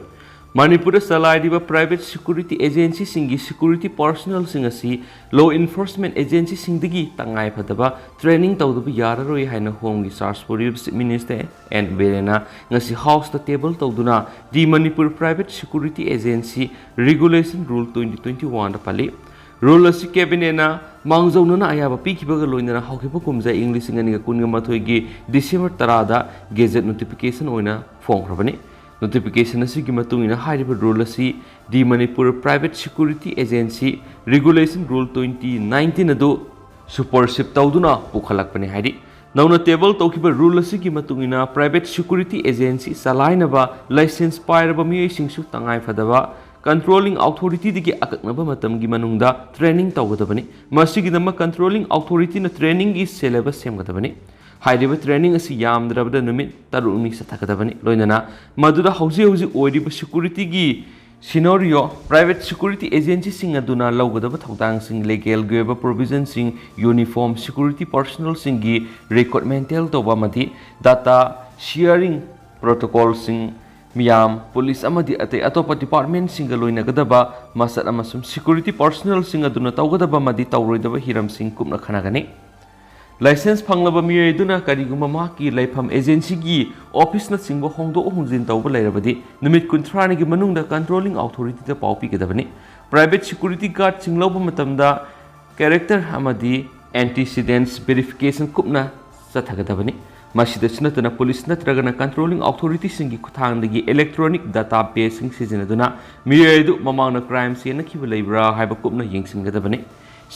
ꯃꯅꯤꯄꯨꯔꯗ ꯆꯂꯥꯏꯔꯤꯕ ꯄ꯭ꯔꯥꯏꯚꯦꯠ ꯁꯦꯀ꯭ꯌꯨꯔꯤꯇꯤ ꯑꯦꯖꯦꯟꯁꯤꯁꯤꯡꯒꯤ ꯁꯦꯀ꯭ꯌꯨꯔꯤꯇꯤ ꯄꯥꯔꯁꯣꯅꯦꯜꯁꯤꯡ ꯑꯁꯤ ꯂꯣ ꯏꯟꯐꯣꯔꯁꯃꯦꯟ ꯑꯦꯖꯦꯟꯁꯤꯁꯤꯡꯗꯒꯤ ꯇꯉꯥꯏ ꯐꯗꯕ ꯇ꯭ꯔꯦꯅꯤꯡ ꯇꯧꯗꯕ ꯌꯥꯔꯔꯣꯏ ꯍꯥꯏꯅ ꯍꯣꯝꯒꯤ ꯆꯥꯔꯖ ꯄꯨꯔꯤꯕ ꯆꯤꯐ ꯃꯤꯅꯤꯁꯇꯔ ꯑꯦꯟ ꯕꯤꯔꯦꯟꯅ ꯉꯁꯤ ꯍꯥꯎꯁꯇ ꯇꯦꯕꯜ ꯇꯧꯗꯨꯅ the Manipur private security agency regulation rule twenty twenty ꯋꯥꯟꯗ ꯄꯜꯂꯤ꯫ ꯔꯨꯜ ꯑꯁꯤ ꯀꯦꯕꯤꯅꯦꯠꯅ ꯃꯥꯡꯖꯧꯅꯅ ꯑꯌꯥꯕ ꯄꯤꯈꯤꯕꯒ ꯂꯣꯏꯅꯅ ꯍꯧꯈꯤꯕ ꯀꯨꯝꯖꯥ ꯏꯪ ꯂꯤꯁꯤꯡ ꯑꯅꯤꯒ ꯀꯨꯟꯒ ꯃꯥꯊꯣꯏꯒꯤ ꯗꯤꯁꯦꯝꯕꯔ ꯇꯔꯥꯗ ꯒꯦꯖꯦꯠ ꯅꯣꯇꯤꯐꯤꯀꯦꯁꯟ ꯑꯣꯏꯅ ꯐꯣꯡꯈ꯭ꯔꯕꯅꯤ꯫ ꯅꯣꯇꯤꯐꯤꯀꯦꯁꯟ ꯑꯁꯤꯒꯤ ꯃꯇꯨꯡ ꯏꯟꯅ ꯍꯥꯏꯔꯤꯕ ꯔꯨꯜ ꯑꯁꯤ the Manipur private security agency regulation rule twenty nineteen ꯑꯗꯨ ꯁꯨꯄꯔꯁꯤꯞ ꯇꯧꯗꯨꯅ ꯄꯨꯈꯠꯂꯛꯄꯅꯤ ꯍꯥꯏꯔꯤ꯫ ꯅꯧꯅ ꯇꯦꯕꯜ ꯇꯧꯈꯤꯕ ꯔꯨꯜ ꯑꯁꯤꯒꯤ ꯃꯇꯨꯡ ꯏꯟꯅ ꯄ꯭ꯔꯥꯏꯚꯦꯠ ꯁꯦꯀ꯭ꯌꯨꯔꯤꯇꯤ ꯑꯦꯖꯦꯟꯁꯤ ꯆꯂꯥꯏꯅꯕ ꯂꯥꯏꯁꯦꯟꯁ ꯄꯥꯏꯔꯕ ꯃꯤꯑꯣꯏꯁꯤꯡꯁꯨ ꯇꯉꯥꯏ ꯐꯗꯕ ꯀꯟꯇ꯭ꯔꯣꯂꯤꯡ ꯑꯣꯊꯣꯔꯤꯇꯤꯗꯒꯤ ꯑꯀꯛꯅꯕ ꯃꯇꯝꯒꯤ ꯃꯅꯨꯡꯗ ꯇ꯭ꯔꯦꯅꯤꯡ ꯇꯧꯒꯗꯕꯅꯤ꯫ ꯃꯁꯤꯒꯤꯗꯃꯛ ꯀꯟꯇ꯭ꯔꯣꯂꯤꯡ ꯑꯣꯊꯣꯔꯤꯇꯤꯅ ꯇ꯭ꯔꯦꯅꯤꯡꯒꯤ ꯁꯦꯂꯦꯕꯁ ꯁꯦꯝꯒꯗꯕꯅꯤ꯫ ꯍꯥꯏꯔꯤꯕ ꯇ꯭ꯔꯦꯅꯤꯡ ꯑꯁꯤ ꯌꯥꯝꯗ꯭ꯔꯕꯗ ꯅꯨꯃꯤꯠ ꯇꯔꯨꯛꯅꯤ ꯆꯠꯊꯒꯗꯕꯅꯤ꯫ ꯂꯣꯏꯅꯅ ꯃꯗꯨꯗ ꯍꯧꯖꯤꯛ ꯍꯧꯖꯤꯛ ꯑꯣꯏꯔꯤꯕ ꯁꯦꯀ꯭ꯌꯨꯔꯤꯇꯤꯒꯤ ꯁꯤꯅꯣꯔꯤꯑꯣ, ꯄ꯭ꯔꯥꯏꯚꯦꯠ ꯁꯦꯀ꯭ꯌꯨꯔꯤꯇꯤ ꯑꯦꯖꯦꯟꯁꯤꯁꯤꯡ ꯑꯗꯨꯅ ꯂꯧꯒꯗꯕ ꯊꯧꯗꯥꯡꯁꯤꯡ, ꯂꯤꯒꯦꯜꯒꯤ ꯑꯣꯏꯕ ꯄ꯭ꯔꯣꯚꯤꯖꯟꯁꯤꯡ, ꯌꯨꯅꯤꯐꯣꯔꯝ ꯁꯦꯀ꯭ꯌꯨꯔꯤꯇꯤ ꯄꯥꯔꯁꯣꯅꯦꯜꯁꯤꯡꯒꯤ ꯔꯤꯀ꯭ꯔꯨꯠꯃꯦꯟꯇꯦꯜ ꯇꯧꯕ ꯑꯃꯗꯤ ꯗꯥꯇꯥ ꯁꯤꯌꯔꯤꯡ ꯄ꯭ꯔꯣꯇꯣꯀꯣꯜꯁꯤꯡ, ꯃꯤꯌꯥꯝ, ꯄꯨꯂꯤꯁ ꯑꯃꯗꯤ ꯑꯇꯩ ꯑꯇꯣꯞꯄ ꯗꯤꯄꯥꯔꯠꯃꯦꯟꯁꯤꯡꯒ ꯂꯣꯏꯅꯒꯗꯕ ꯃꯁꯛ ꯑꯃꯁꯨꯡ ꯁꯦꯀ꯭ꯌꯨꯔꯤꯇꯤ ꯄꯥꯔꯁꯣꯅꯦꯜꯁꯤꯡ ꯑꯗꯨꯅ ꯇꯧꯒꯗꯕ ꯑꯃꯗꯤ ꯇꯧꯔꯣꯏꯗꯕ ꯍꯤꯔꯝꯁꯤꯡ ꯀꯨꯞꯅ ꯈꯟꯅꯒꯅꯤ꯫ ꯂꯥꯏꯁꯦꯟꯁ ꯐꯪꯂꯕ ꯃꯤꯑꯣꯏ ꯑꯗꯨꯅ ꯀꯔꯤꯒꯨꯝꯕ ꯃꯍꯥꯛꯀꯤ ꯂꯩꯐꯝ, ꯑꯦꯖꯦꯟꯁꯤꯒꯤ ꯑꯣꯐꯤꯁꯅꯆꯤꯡꯕ ꯍꯣꯡꯗꯣꯛ ꯍꯣꯡꯖꯤꯟ ꯇꯧꯕ ꯂꯩꯔꯕꯗꯤ ꯅꯨꯃꯤꯠ ꯀꯨꯟꯊ꯭ꯔꯥꯅꯤꯒꯤ ꯃꯅꯨꯡꯗ ꯀꯟꯇ꯭ꯔꯣꯂꯤꯡ ꯑꯣꯊꯣꯔꯤꯇꯤꯗ ꯄꯥꯎ ꯄꯤꯒꯗꯕꯅꯤ꯫ Private security guardꯁꯤꯡ ꯂꯧꯕ ꯃꯇꯝꯗ character ꯑꯃꯗꯤ antecedents verification ꯀꯨꯞꯅ ꯆꯠꯊꯒꯗꯕꯅꯤ꯫ ꯃꯁꯤꯗꯁꯨ ꯅꯠꯇꯅ police ꯅꯠꯇ꯭ꯔꯒꯅ controlling authorityꯁꯤꯡꯒꯤ ꯈꯨꯠꯊꯥꯡꯗꯒꯤ electronic databaseꯁꯤꯡ ꯁꯤꯖꯤꯟꯅꯗꯨꯅ ꯃꯤꯑꯣꯏ ꯑꯗꯨ ꯃꯃꯥꯡꯗ crime ꯆꯦꯟꯅꯈꯤꯕ ꯂꯩꯕ꯭ꯔꯥ ꯍꯥꯏꯕ ꯀꯨꯞꯅ ꯌꯦꯡꯁꯤꯟꯒꯗꯕꯅꯤ꯫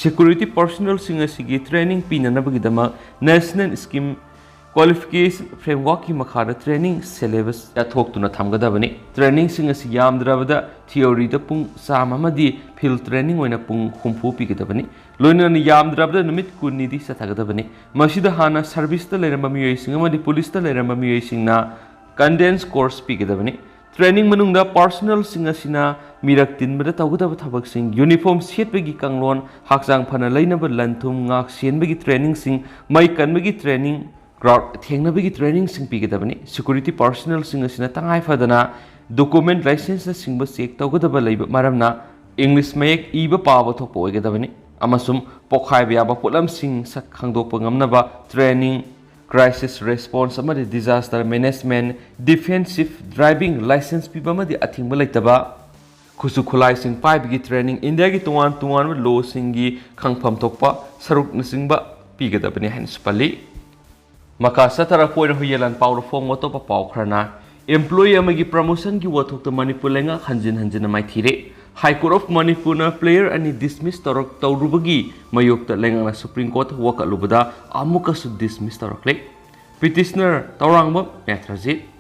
Security personnelꯁꯤꯡ ꯑꯁꯤꯒꯤ training ꯄꯤꯅꯅꯕꯒꯤꯗꯃꯛ National Scheme Qualification Frameworkꯀꯤ ꯃꯈꯥꯗ training syllabus ꯌꯥꯊꯣꯛꯇꯨꯅ ꯊꯝꯒꯗꯕꯅꯤ꯫ Trainingꯁꯤꯡ ꯑꯁꯤ ꯌꯥꯝꯗ꯭ꯔꯕꯗ theoryꯗ ꯄꯨꯡ ꯆꯥꯝꯃ ꯑꯃꯗꯤ field training ꯑꯣꯏꯅ ꯄꯨꯡ ꯍꯨꯝꯐꯨ ꯄꯤꯒꯗꯕꯅꯤ꯫ ꯂꯣꯏꯅꯅ ꯌꯥꯝꯗ꯭ꯔꯕꯗ ꯅꯨꯃꯤꯠ ꯀꯨꯟꯅꯤꯗꯤ ꯆꯠꯊꯒꯗꯕꯅꯤ꯫ ꯃꯁꯤꯗ ꯍꯥꯟꯅ serviceꯇ ꯂꯩꯔꯝꯕ ꯃꯤꯑꯣꯏꯁꯤꯡ ꯑꯃꯗꯤ policeꯇ ꯂꯩꯔꯝꯕ ꯃꯤꯑꯣꯏꯁꯤꯡꯅ condensed course ꯄꯤꯒꯗꯕꯅꯤ꯫ Training ꯃꯅꯨꯡꯗ personnelꯁꯤꯡ ꯑꯁꯤꯅ ꯃꯤꯔꯛ ꯇꯤꯟꯕꯗ ꯇꯧꯒꯗꯕ ꯊꯕꯛꯁꯤꯡ, uniform ꯁꯦꯠꯄꯒꯤ ꯀꯥꯡꯂꯣꯟ, ꯍꯛꯆꯥꯡ ꯐꯅ ꯂꯩꯅꯕ ꯂꯟ-ꯊꯨꯝ ꯉꯥꯛ ꯁꯦꯟꯕꯒꯤ trainingꯁꯤꯡ, ꯃꯩ ꯀꯟꯕꯒꯤ training, crowd ꯊꯦꯡꯅꯕꯒꯤ trainingꯁꯤꯡ ꯄꯤꯒꯗꯕꯅꯤ꯫ Security personnelꯁꯤꯡ ꯑꯁꯤꯅ ꯇꯉꯥꯏ ꯐꯗꯅ document licenseꯅꯆꯤꯡꯕ check ꯇꯧꯒꯗꯕ ꯂꯩꯕ ꯃꯔꯝꯅ English ꯃꯌꯦꯛ ꯏꯕ ꯄꯥꯕ ꯊꯣꯛꯄ ꯑꯣꯏꯒꯗꯕꯅꯤ ꯑꯃꯁꯨꯡ ꯄꯣꯈꯥꯏꯕ ꯌꯥꯕ ꯄꯣꯠꯂꯝꯁꯤꯡ ꯁꯛ ꯈꯪꯗꯣꯛꯄ ꯉꯝꯅꯕ training, crisis response ꯑꯃꯗꯤ disaster management, defensive driving licence ꯄꯤꯕ ꯑꯃꯗꯤ ꯑꯊꯤꯡꯕ ꯂꯩꯇꯕ ꯈꯨꯠꯁꯨ ꯈꯨꯠꯂꯥꯏꯁꯤꯡ ꯄꯥꯏꯕꯒꯤ training, ꯏꯟꯗꯤꯌꯥꯒꯤ ꯇꯣꯉꯥꯟ ꯇꯣꯉꯥꯟꯕ lawꯁꯤꯡꯒꯤ ꯈꯪꯐꯝ ꯊꯣꯛꯄ ꯁꯔꯨꯛꯅꯆꯤꯡꯕ ꯄꯤꯒꯗꯕꯅꯤ ꯍꯥꯏꯅꯁꯨ ꯄꯜꯂꯤ꯫ ꯃꯈꯥ ꯆꯠꯊꯔꯛꯄ ꯑꯣꯏꯅ ꯍꯨꯏꯌꯦꯂꯥꯟ ꯄꯥꯎꯗ ꯐꯣꯡꯕ ꯑꯇꯣꯞꯄ ꯄꯥꯎ ꯈꯔꯅ employee ꯑꯃꯒꯤ promotionꯒꯤ ꯋꯥꯊꯣꯛꯇ ꯃꯅꯤꯄꯨꯔ ꯂꯩꯉꯥꯛ ꯍꯟꯖꯤꯟ ꯍꯟꯖꯤꯟꯅ ꯃꯥꯏꯊꯤꯔꯦ꯫ High Court of ꯃꯅꯤꯄꯨꯔꯅ player ꯑꯅꯤ dismiss ꯇꯧꯔꯛ-, ꯇꯧꯔꯨꯕꯒꯤ ꯃꯥꯌꯣꯛꯇ ꯂꯩꯉꯥꯛꯅ Supreme Courtꯇ ꯋꯥꯀꯠꯂꯨꯕꯗ ꯑꯃꯨꯛꯀꯁꯨ dismiss ꯇꯧꯔꯛꯂꯦ꯫ Petitioner ꯇꯧꯔꯥꯡꯕꯝ ꯃꯦꯊ꯭ꯔꯖꯤꯠ꯫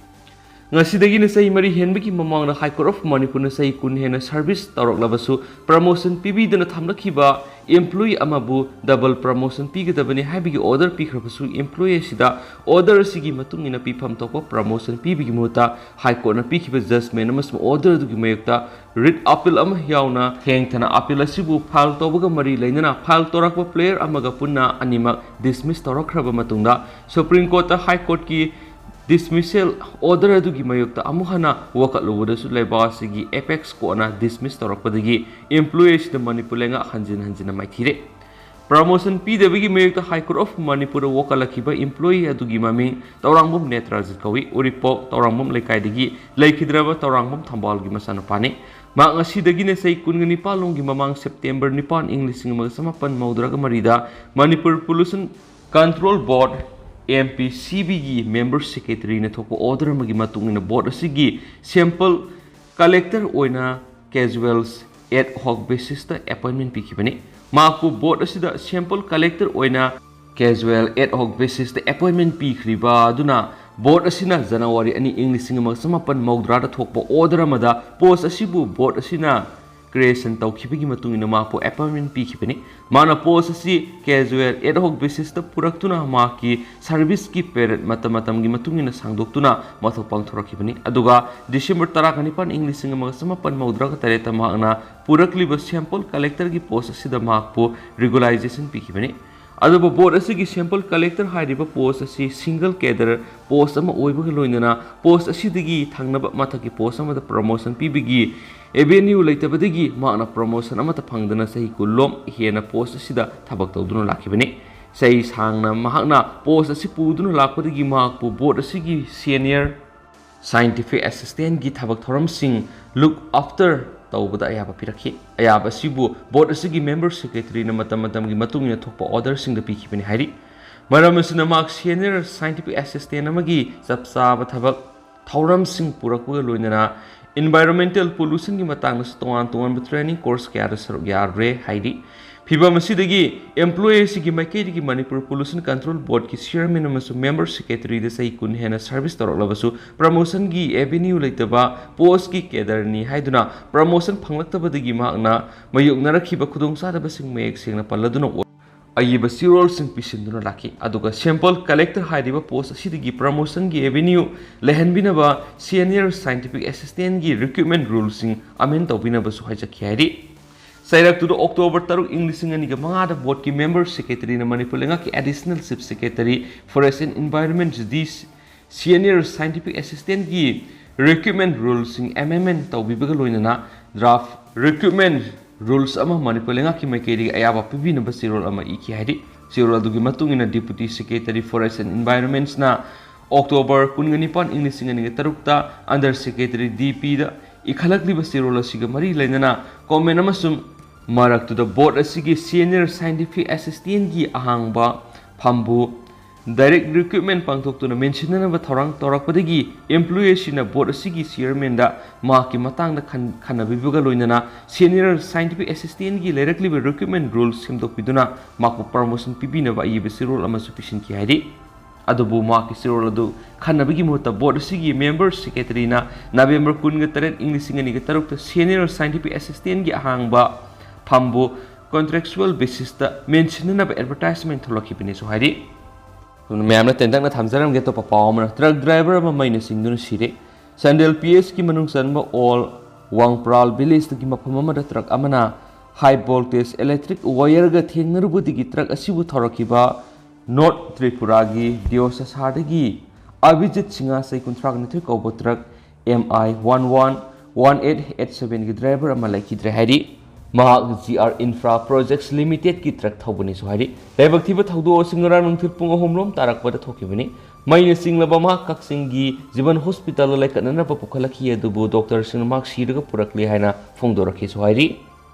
ꯉꯁꯤꯗꯒꯤꯅ ꯆꯍꯤ ꯃꯔꯤ ꯍꯦꯟꯕꯒꯤ ꯃꯃꯥꯡꯗ High Court of ꯃꯅꯤꯄꯨꯔꯅ ꯆꯍꯤ ꯀꯨꯟ ꯍꯦꯟꯅ service ꯇꯧꯔꯛꯂꯕꯁꯨ promotion ꯄꯤꯕꯤꯗꯅ ꯊꯝꯂꯛꯈꯤꯕ employee ꯑꯃꯕꯨ double promotion ꯄꯤꯒꯗꯕꯅꯤ ꯍꯥꯏꯕꯒꯤ order ꯄꯤꯈ꯭ꯔꯕꯁꯨ employee ꯑꯁꯤꯗ order ꯑꯁꯤꯒꯤ ꯃꯇꯨꯡ ꯏꯟꯅ ꯄꯤꯐꯝ ꯊꯣꯛꯄ promotion ꯄꯤꯕꯒꯤ ꯃꯍꯨꯠꯇ High Courtꯅ ꯄꯤꯈꯤꯕ judgment ꯑꯃꯁꯨꯡ order ꯑꯗꯨꯒꯤ ꯃꯥꯌꯣꯛꯇ writ appeal ꯑꯃ ꯌꯥꯎꯅ ꯊꯦꯡꯊꯅ appeal ꯑꯁꯤꯕꯨ file ꯇꯧꯕꯒ ꯃꯔꯤ ꯂꯩꯅꯅ file ꯇꯧꯔꯛꯄ player ꯑꯃꯒ ꯄꯨꯟꯅ ꯑꯅꯤꯃꯛ dismiss ꯇꯧꯔꯛꯈ꯭ꯔꯕ ꯃꯇꯨꯡꯗ Supreme Courtꯇ High Courtꯀꯤ dismissal order ꯑꯗꯨꯒꯤ ꯃꯥꯌꯣꯛꯇ ꯑꯃꯨꯛ ꯍꯟꯅ ꯋꯥꯀꯠꯂꯨꯕꯗꯁꯨ ꯂꯩꯕꯥꯛ ꯑꯁꯤꯒꯤ apex courtꯅ dismiss ꯇꯧꯔꯛꯄꯗꯒꯤ employee ꯑꯁꯤꯗ ꯃꯅꯤꯄꯨꯔ ꯂꯩꯉꯥꯛ ꯍꯟꯖꯤꯟ ꯍꯟꯖꯤꯟꯅ ꯃꯥꯏꯊꯤꯔꯦ꯫ Promotion ꯄꯤꯗꯕꯒꯤ ꯃꯥꯌꯣꯛꯇ High Court of Manipur the ꯋꯥꯀꯠꯂꯛꯈꯤꯕ employee ꯑꯗꯨꯒꯤ ꯃꯃꯤꯡ ꯇꯧꯔꯥꯡꯕꯝ ꯅꯦꯇ꯭ꯔꯥꯖꯤꯠ ꯀꯧꯏ꯫ ꯎꯔꯤꯄꯣꯛ ꯇꯧꯔꯥꯡꯕꯝ ꯂꯩꯀꯥꯏꯗꯒꯤ ꯂꯩꯈꯤꯗ꯭ꯔꯕ ꯇꯧꯔꯥꯡꯕꯝ ꯊꯝꯕꯥꯜꯒꯤ ꯃꯆꯥꯅꯨꯄꯥꯅꯤ꯫ ꯃꯍꯥꯛ ꯉꯁꯤꯗꯒꯤꯅ ꯆꯍꯤ ꯀꯨꯟꯒ ꯅꯤꯄꯥꯟ ꯂꯣꯝꯒꯤ ꯃꯃꯥꯡ September ꯅꯤꯄꯥꯟ, ꯏꯪ ꯂꯤꯁꯤꯡ ꯑꯃꯒ ꯆꯃꯥꯄꯟ ꯃꯧꯗ꯭ꯔꯥꯒ ꯃꯔꯤꯗ Manipur Pollution Control Board, M P C B ꯒꯤ member secretary ꯅ ꯊꯣꯛꯄ order ꯑꯃꯒꯤ ꯃꯇꯨꯡ ꯏꯟꯅ board ꯑꯁꯤꯒꯤ sample collector ꯑꯣꯏꯅ casual ad hoc basis ꯇ appointment ꯄꯤꯈꯤꯕꯅꯤ꯫ ꯃꯍꯥꯛꯄꯨ board ꯑꯁꯤꯗ sample collector ꯑꯣꯏꯅ casual ad hoc basis ꯇ appointment ꯄꯤꯈ꯭ꯔꯤꯕ ꯑꯗꯨꯅ board ꯑꯁꯤꯅ January ꯑꯅꯤ, ꯏꯪ ꯂꯤꯁꯤꯡ ꯑꯃꯒ ꯆꯃꯥꯄꯟ ꯃꯧꯗ꯭ꯔꯥꯗ ꯊꯣꯛꯄ order ꯑꯃꯗ post ꯑꯁꯤꯕꯨ board ꯑꯁꯤꯅ creation ꯇꯧꯈꯤꯕꯒꯤ ꯃꯇꯨꯡ ꯏꯟꯅ ꯃꯍꯥꯛꯄꯨ appointment ꯄꯤꯈꯤꯕꯅꯤ꯫ ꯃꯍꯥꯛꯅ post ꯑꯁꯤ casual ad hoc basis ꯇ ꯄꯨꯔꯛꯇꯨꯅ ꯃꯍꯥꯛꯀꯤ service ꯀꯤ period ꯃꯇꯝ ꯃꯇꯝꯒꯤ ꯃꯇꯨꯡ ꯏꯟꯅ ꯁꯥꯡꯗꯣꯛꯇꯨꯅ ꯃꯊꯧ ꯄꯥꯡꯊꯣꯔꯛꯈꯤꯕꯅꯤ꯫ ꯑꯗꯨꯒ December ꯇꯔꯥꯒ ꯅꯤꯄꯥꯟ, ꯏꯪ ꯂꯤꯁꯤꯡ ꯑꯃꯒ ꯆꯃꯥꯄꯟ ꯃꯧꯗ꯭ꯔꯥꯒ ꯇꯔꯦꯠꯇ ꯃꯍꯥꯛꯅ ꯄꯨꯔꯛꯂꯤꯕ sample collector ꯒꯤ post ꯑꯁꯤꯗ ꯃꯍꯥꯛꯄꯨ regularization ꯄꯤꯈꯤꯕꯅꯤ꯫ ꯑꯗꯨꯕꯨ board ꯑꯁꯤꯒꯤ sample collector ꯍꯥꯏꯔꯤꯕ post ꯑꯁꯤ single cadre post ꯑꯃ ꯑꯣꯏꯕꯒ ꯂꯣꯏꯅꯅ post ꯑꯁꯤꯗꯒꯤ ꯊꯪꯅꯕ ꯃꯊꯛꯀꯤ post ꯑꯃꯗ promotion ꯄꯤꯕꯒꯤ avenue ꯂꯩꯇꯕꯗꯒꯤ ꯃꯍꯥꯛꯅ promotion ꯑꯃꯠꯇ ꯐꯪꯗꯅ ꯆꯍꯤ ꯀꯨꯟ ꯂꯣꯝ ꯍꯦꯟꯅ post ꯑꯁꯤꯗ ꯊꯕꯛ ꯇꯧꯗꯨꯅ ꯂꯥꯛꯈꯤꯕꯅꯤ꯫ ꯆꯍꯤ ꯁꯥꯡꯅ ꯃꯍꯥꯛꯅ post ꯑꯁꯤ ꯄꯨꯗꯨꯅ ꯂꯥꯛꯄꯗꯒꯤ ꯃꯍꯥꯛꯄꯨ board ꯑꯁꯤꯒꯤ senior scientific assistant ꯀꯤ ꯊꯕꯛ ꯊꯧꯔꯝꯁꯤꯡ look after ꯇꯧꯕꯗ ꯑꯌꯥꯕ ꯄꯤꯔꯛꯈꯤ꯫ ꯑꯌꯥꯕ ꯑꯁꯤꯕꯨ board ꯑꯁꯤꯒꯤ member secretary ꯅ ꯃꯇꯝ ꯃꯇꯝꯒꯤ ꯃꯇꯨꯡ ꯏꯟꯅ ꯊꯣꯛꯄ order ꯁꯤꯡꯗ ꯄꯤꯈꯤꯕꯅꯤ ꯍꯥꯏꯔꯤ꯫ ꯃꯔꯝ ꯑꯁꯤꯅ ꯃꯍꯥꯛ senior scientific assistant ꯑꯃꯒꯤ ꯆꯞ ꯆꯥꯕ ꯊꯕꯛ ꯊꯧꯔꯝꯁꯤꯡ ꯄꯨꯔꯛꯄꯒ ꯂꯣꯏꯅꯅ environmental pollution ꯒꯤ ꯃꯇꯥꯡꯗꯁꯨ ꯇꯣꯉꯥꯟ ꯇꯣꯉꯥꯟꯕ training course ꯀꯌꯥꯗ ꯁꯔꯨꯛ ꯌꯥꯔꯨꯔꯦ ꯍꯥꯏꯔꯤ꯫ ꯐꯤꯚꯝ ꯑꯁꯤꯗꯒꯤ employee ꯑꯁꯤꯒꯤ ꯃꯥꯏꯀꯩꯗꯒꯤ Manipur Pollution Control Board ꯀꯤ chairman ꯑꯃꯁꯨꯡ member secretary ꯗ ꯆꯍꯤ ꯀꯨꯟ ꯍꯦꯟꯅ service ꯇꯧꯔꯛꯂꯕꯁꯨ promotion ꯒꯤ avenue ꯂꯩꯇꯕ post ꯀꯤ cadre ꯅꯤ ꯍꯥꯏꯗꯨꯅ promotion ꯐꯪꯂꯛꯇꯕꯗꯒꯤ ꯃꯍꯥꯛꯅ ꯃꯥꯌꯣꯛꯅꯔꯛꯈꯤꯕ ꯈꯨꯗꯣꯡꯆꯥꯗꯕꯁꯤꯡ ꯃꯌꯦꯛ ꯁꯦꯡꯅ ꯄꯜꯂꯗꯨꯅ ꯑꯏꯕ ꯆꯦꯔꯣꯜꯁꯤꯡ ꯄꯤꯁꯤꯟꯗꯨꯅ ꯂꯥꯛꯈꯤ꯫ ꯑꯗꯨꯒ sample collector ꯍꯥꯏꯔꯤꯕ post ꯑꯁꯤꯗꯒꯤ promotion ꯒꯤ avenue ꯂꯩꯍꯟꯕꯤꯅꯕ senior scientific assistant ꯒꯤ recruitment rule ꯁꯤꯡ amend ꯇꯧꯕꯤꯅꯕꯁꯨ ꯍꯥꯏꯖꯈꯤ ꯍꯥꯏꯔꯤ꯫ ꯆꯩꯔꯛꯇꯨꯗ October ꯇꯔꯨꯛ, ꯏꯪ ꯂꯤꯁꯤꯡ ꯑꯅꯤꯒ ꯃꯉꯥꯗ board ꯀꯤ member secretary ꯅ ꯃꯅꯤꯄꯨꯔ ꯂꯩꯉꯥꯛꯀꯤ Additional Chief Secretary, Forest and Environment D senior scientific assistant ꯒꯤ recruitment rule ꯁꯤꯡ amendment ꯇꯧꯕꯤꯕꯒ ꯂꯣꯏꯅꯅ draft recruitment rules ꯑꯃ ꯃꯅꯤꯄꯨꯔ ꯂꯩꯉꯥꯛꯀꯤ ꯃꯥꯏꯀꯩꯗꯒꯤ ꯑꯌꯥꯕ ꯄꯤꯕꯤꯅꯕ ꯆꯦꯔꯣꯜ ꯑꯃ ꯏꯈꯤ ꯍꯥꯏꯔꯤ꯫ ꯆꯦꯔꯣꯜ ꯑꯗꯨꯒꯤ ꯃꯇꯨꯡ ꯏꯟꯅ Deputy Secretary Forest and Environmentsꯅ October ꯀꯨꯟꯒ ꯅꯤꯄꯥꯟ, ꯏꯪ ꯂꯤꯁꯤꯡ ꯑꯅꯤꯒ ꯇꯔꯨꯛꯇ Under Secretary D Pꯗ ꯏꯈꯠꯂꯛꯂꯤꯕ ꯆꯦꯔꯣꯜ ꯑꯁꯤꯒ ꯃꯔꯤ ꯂꯩꯅꯅ comment ꯑꯃꯁꯨꯡ ꯃꯔꯛꯇꯨꯗ board ꯑꯁꯤꯒꯤ Senior Scientific Assistantꯀꯤ ꯑꯍꯥꯡꯕ ꯐꯝꯕꯨ direct recruitment ꯄꯥꯡꯊꯣꯛꯇꯨꯅ ꯃꯦꯟꯁꯤꯟꯅꯅꯕ ꯊꯧꯔꯥꯡ ꯇꯧꯔꯛꯄꯗꯒꯤ employee ꯑꯁꯤꯅ board ꯑꯁꯤꯒꯤ chairmanꯗ ꯃꯍꯥꯛꯀꯤ ꯃꯇꯥꯡꯗ ꯈꯟ-, ꯈꯟꯅꯕꯤꯕꯒ ꯂꯣꯏꯅꯅ Senior Scientific Assistantꯀꯤ ꯂꯩꯔꯛꯂꯤꯕ recruitment rules ꯁꯦꯝꯗꯣꯛꯄꯤꯗꯨꯅ ꯃꯍꯥꯛꯄꯨ promotion ꯄꯤꯕꯤꯅꯕ ꯑꯏꯕ ꯆꯦꯔꯣꯜ ꯑꯃꯁꯨ ꯄꯤꯁꯤꯟꯈꯤ ꯍꯥꯏꯔꯤ꯫ ꯑꯗꯨꯕꯨ ꯃꯍꯥꯛꯀꯤ ꯆꯦꯔꯣꯜ ꯑꯗꯨ ꯈꯟꯅꯕꯒꯤ ꯃꯍꯨꯠꯇ board ꯑꯁꯤꯒꯤ member secretaryꯅ November ꯀꯨꯟꯒ ꯇꯔꯦꯠ, ꯏꯪ ꯂꯤꯁꯤꯡ ꯑꯅꯤꯒ ꯇꯔꯨꯛꯇ Senior Scientific Assistantꯀꯤ ꯑꯍꯥꯡꯕ ꯐꯝꯕꯨ contractual basisꯇ ꯃꯦꯟꯁꯤꯟꯅꯅꯕ advertisement ꯊꯣꯛꯂꯛꯈꯤꯕꯅꯤꯁꯨ ꯍꯥꯏꯔꯤ꯫ ꯑꯗꯨꯅ ꯃꯌꯥꯝꯅ ꯇꯦꯟꯇꯛꯅ ꯊꯝꯖꯔꯝꯒꯦ꯫ ꯑꯇꯣꯞꯄ ꯄꯥꯎ ꯑꯃꯅ, truck driver ꯑꯃ ꯃꯩꯅ ꯆꯤꯡꯗꯨꯅ ꯁꯤꯔꯦ꯫ ꯆꯥꯟꯗꯦꯜ P H ꯀꯤ ꯃꯅꯨꯡ ꯆꯟꯕ ꯑꯣꯜ ꯋꯥꯡꯄ꯭ꯔꯥꯜ villageꯇꯒꯤ ꯃꯐꯝ ꯑꯃꯗ truck ꯑꯃꯅ high voltage electric wireꯒ ꯊꯦꯡꯅꯔꯨꯕꯗꯒꯤ truck ꯑꯁꯤꯕꯨ ꯊꯧꯔꯛꯈꯤꯕ North ꯇ꯭ꯔꯤꯄꯨꯔꯥꯒꯤ ꯗꯤꯑꯣꯁꯥꯁꯥꯗꯒꯤ ꯑꯚꯤꯖꯤꯠ ꯁꯤꯡꯍ, ꯆꯍꯤ ꯀꯨꯟꯊ꯭ꯔꯥ ꯅꯤꯊꯣꯏ ꯀꯧꯕ truck M I one one one eight eight sevenꯒꯤ driver ꯑꯃ ꯂꯩꯈꯤꯗ꯭ꯔꯦ ꯍꯥꯏꯔꯤ꯫ ꯃꯍꯥꯛ G R Infra Projects Limitedꯀꯤ truck ꯊꯧꯕꯅꯤꯁꯨ ꯍꯥꯏꯔꯤ꯫ ꯂꯥꯏꯕꯛ ꯊꯤꯕ ꯊꯧꯗꯣꯛ ꯑꯁꯤ ꯉꯔꯥꯡ ꯅꯨꯡꯊꯤꯜ ꯄꯨꯡ ꯑꯍꯨꯝ ꯂꯣꯝ ꯇꯥꯔꯛꯄꯗ ꯊꯣꯛꯈꯤꯕꯅꯤ꯫ ꯃꯩꯅ ꯆꯤꯡꯂꯕ ꯃꯍꯥꯛ ꯀꯛꯆꯤꯡꯒꯤ ꯖꯤꯕꯟ hospitalꯗ ꯂꯥꯏꯀꯠꯅꯅꯕ ꯄꯨꯈꯠꯂꯛꯈꯤ, ꯑꯗꯨꯕꯨ doctorꯁꯤꯡꯅ ꯃꯍꯥꯛ ꯁꯤꯔꯒ ꯄꯨꯔꯛꯂꯦ ꯍꯥꯏꯅ ꯐꯣꯡꯗꯣꯔꯛꯈꯤꯁꯨ ꯍꯥꯏꯔꯤ꯫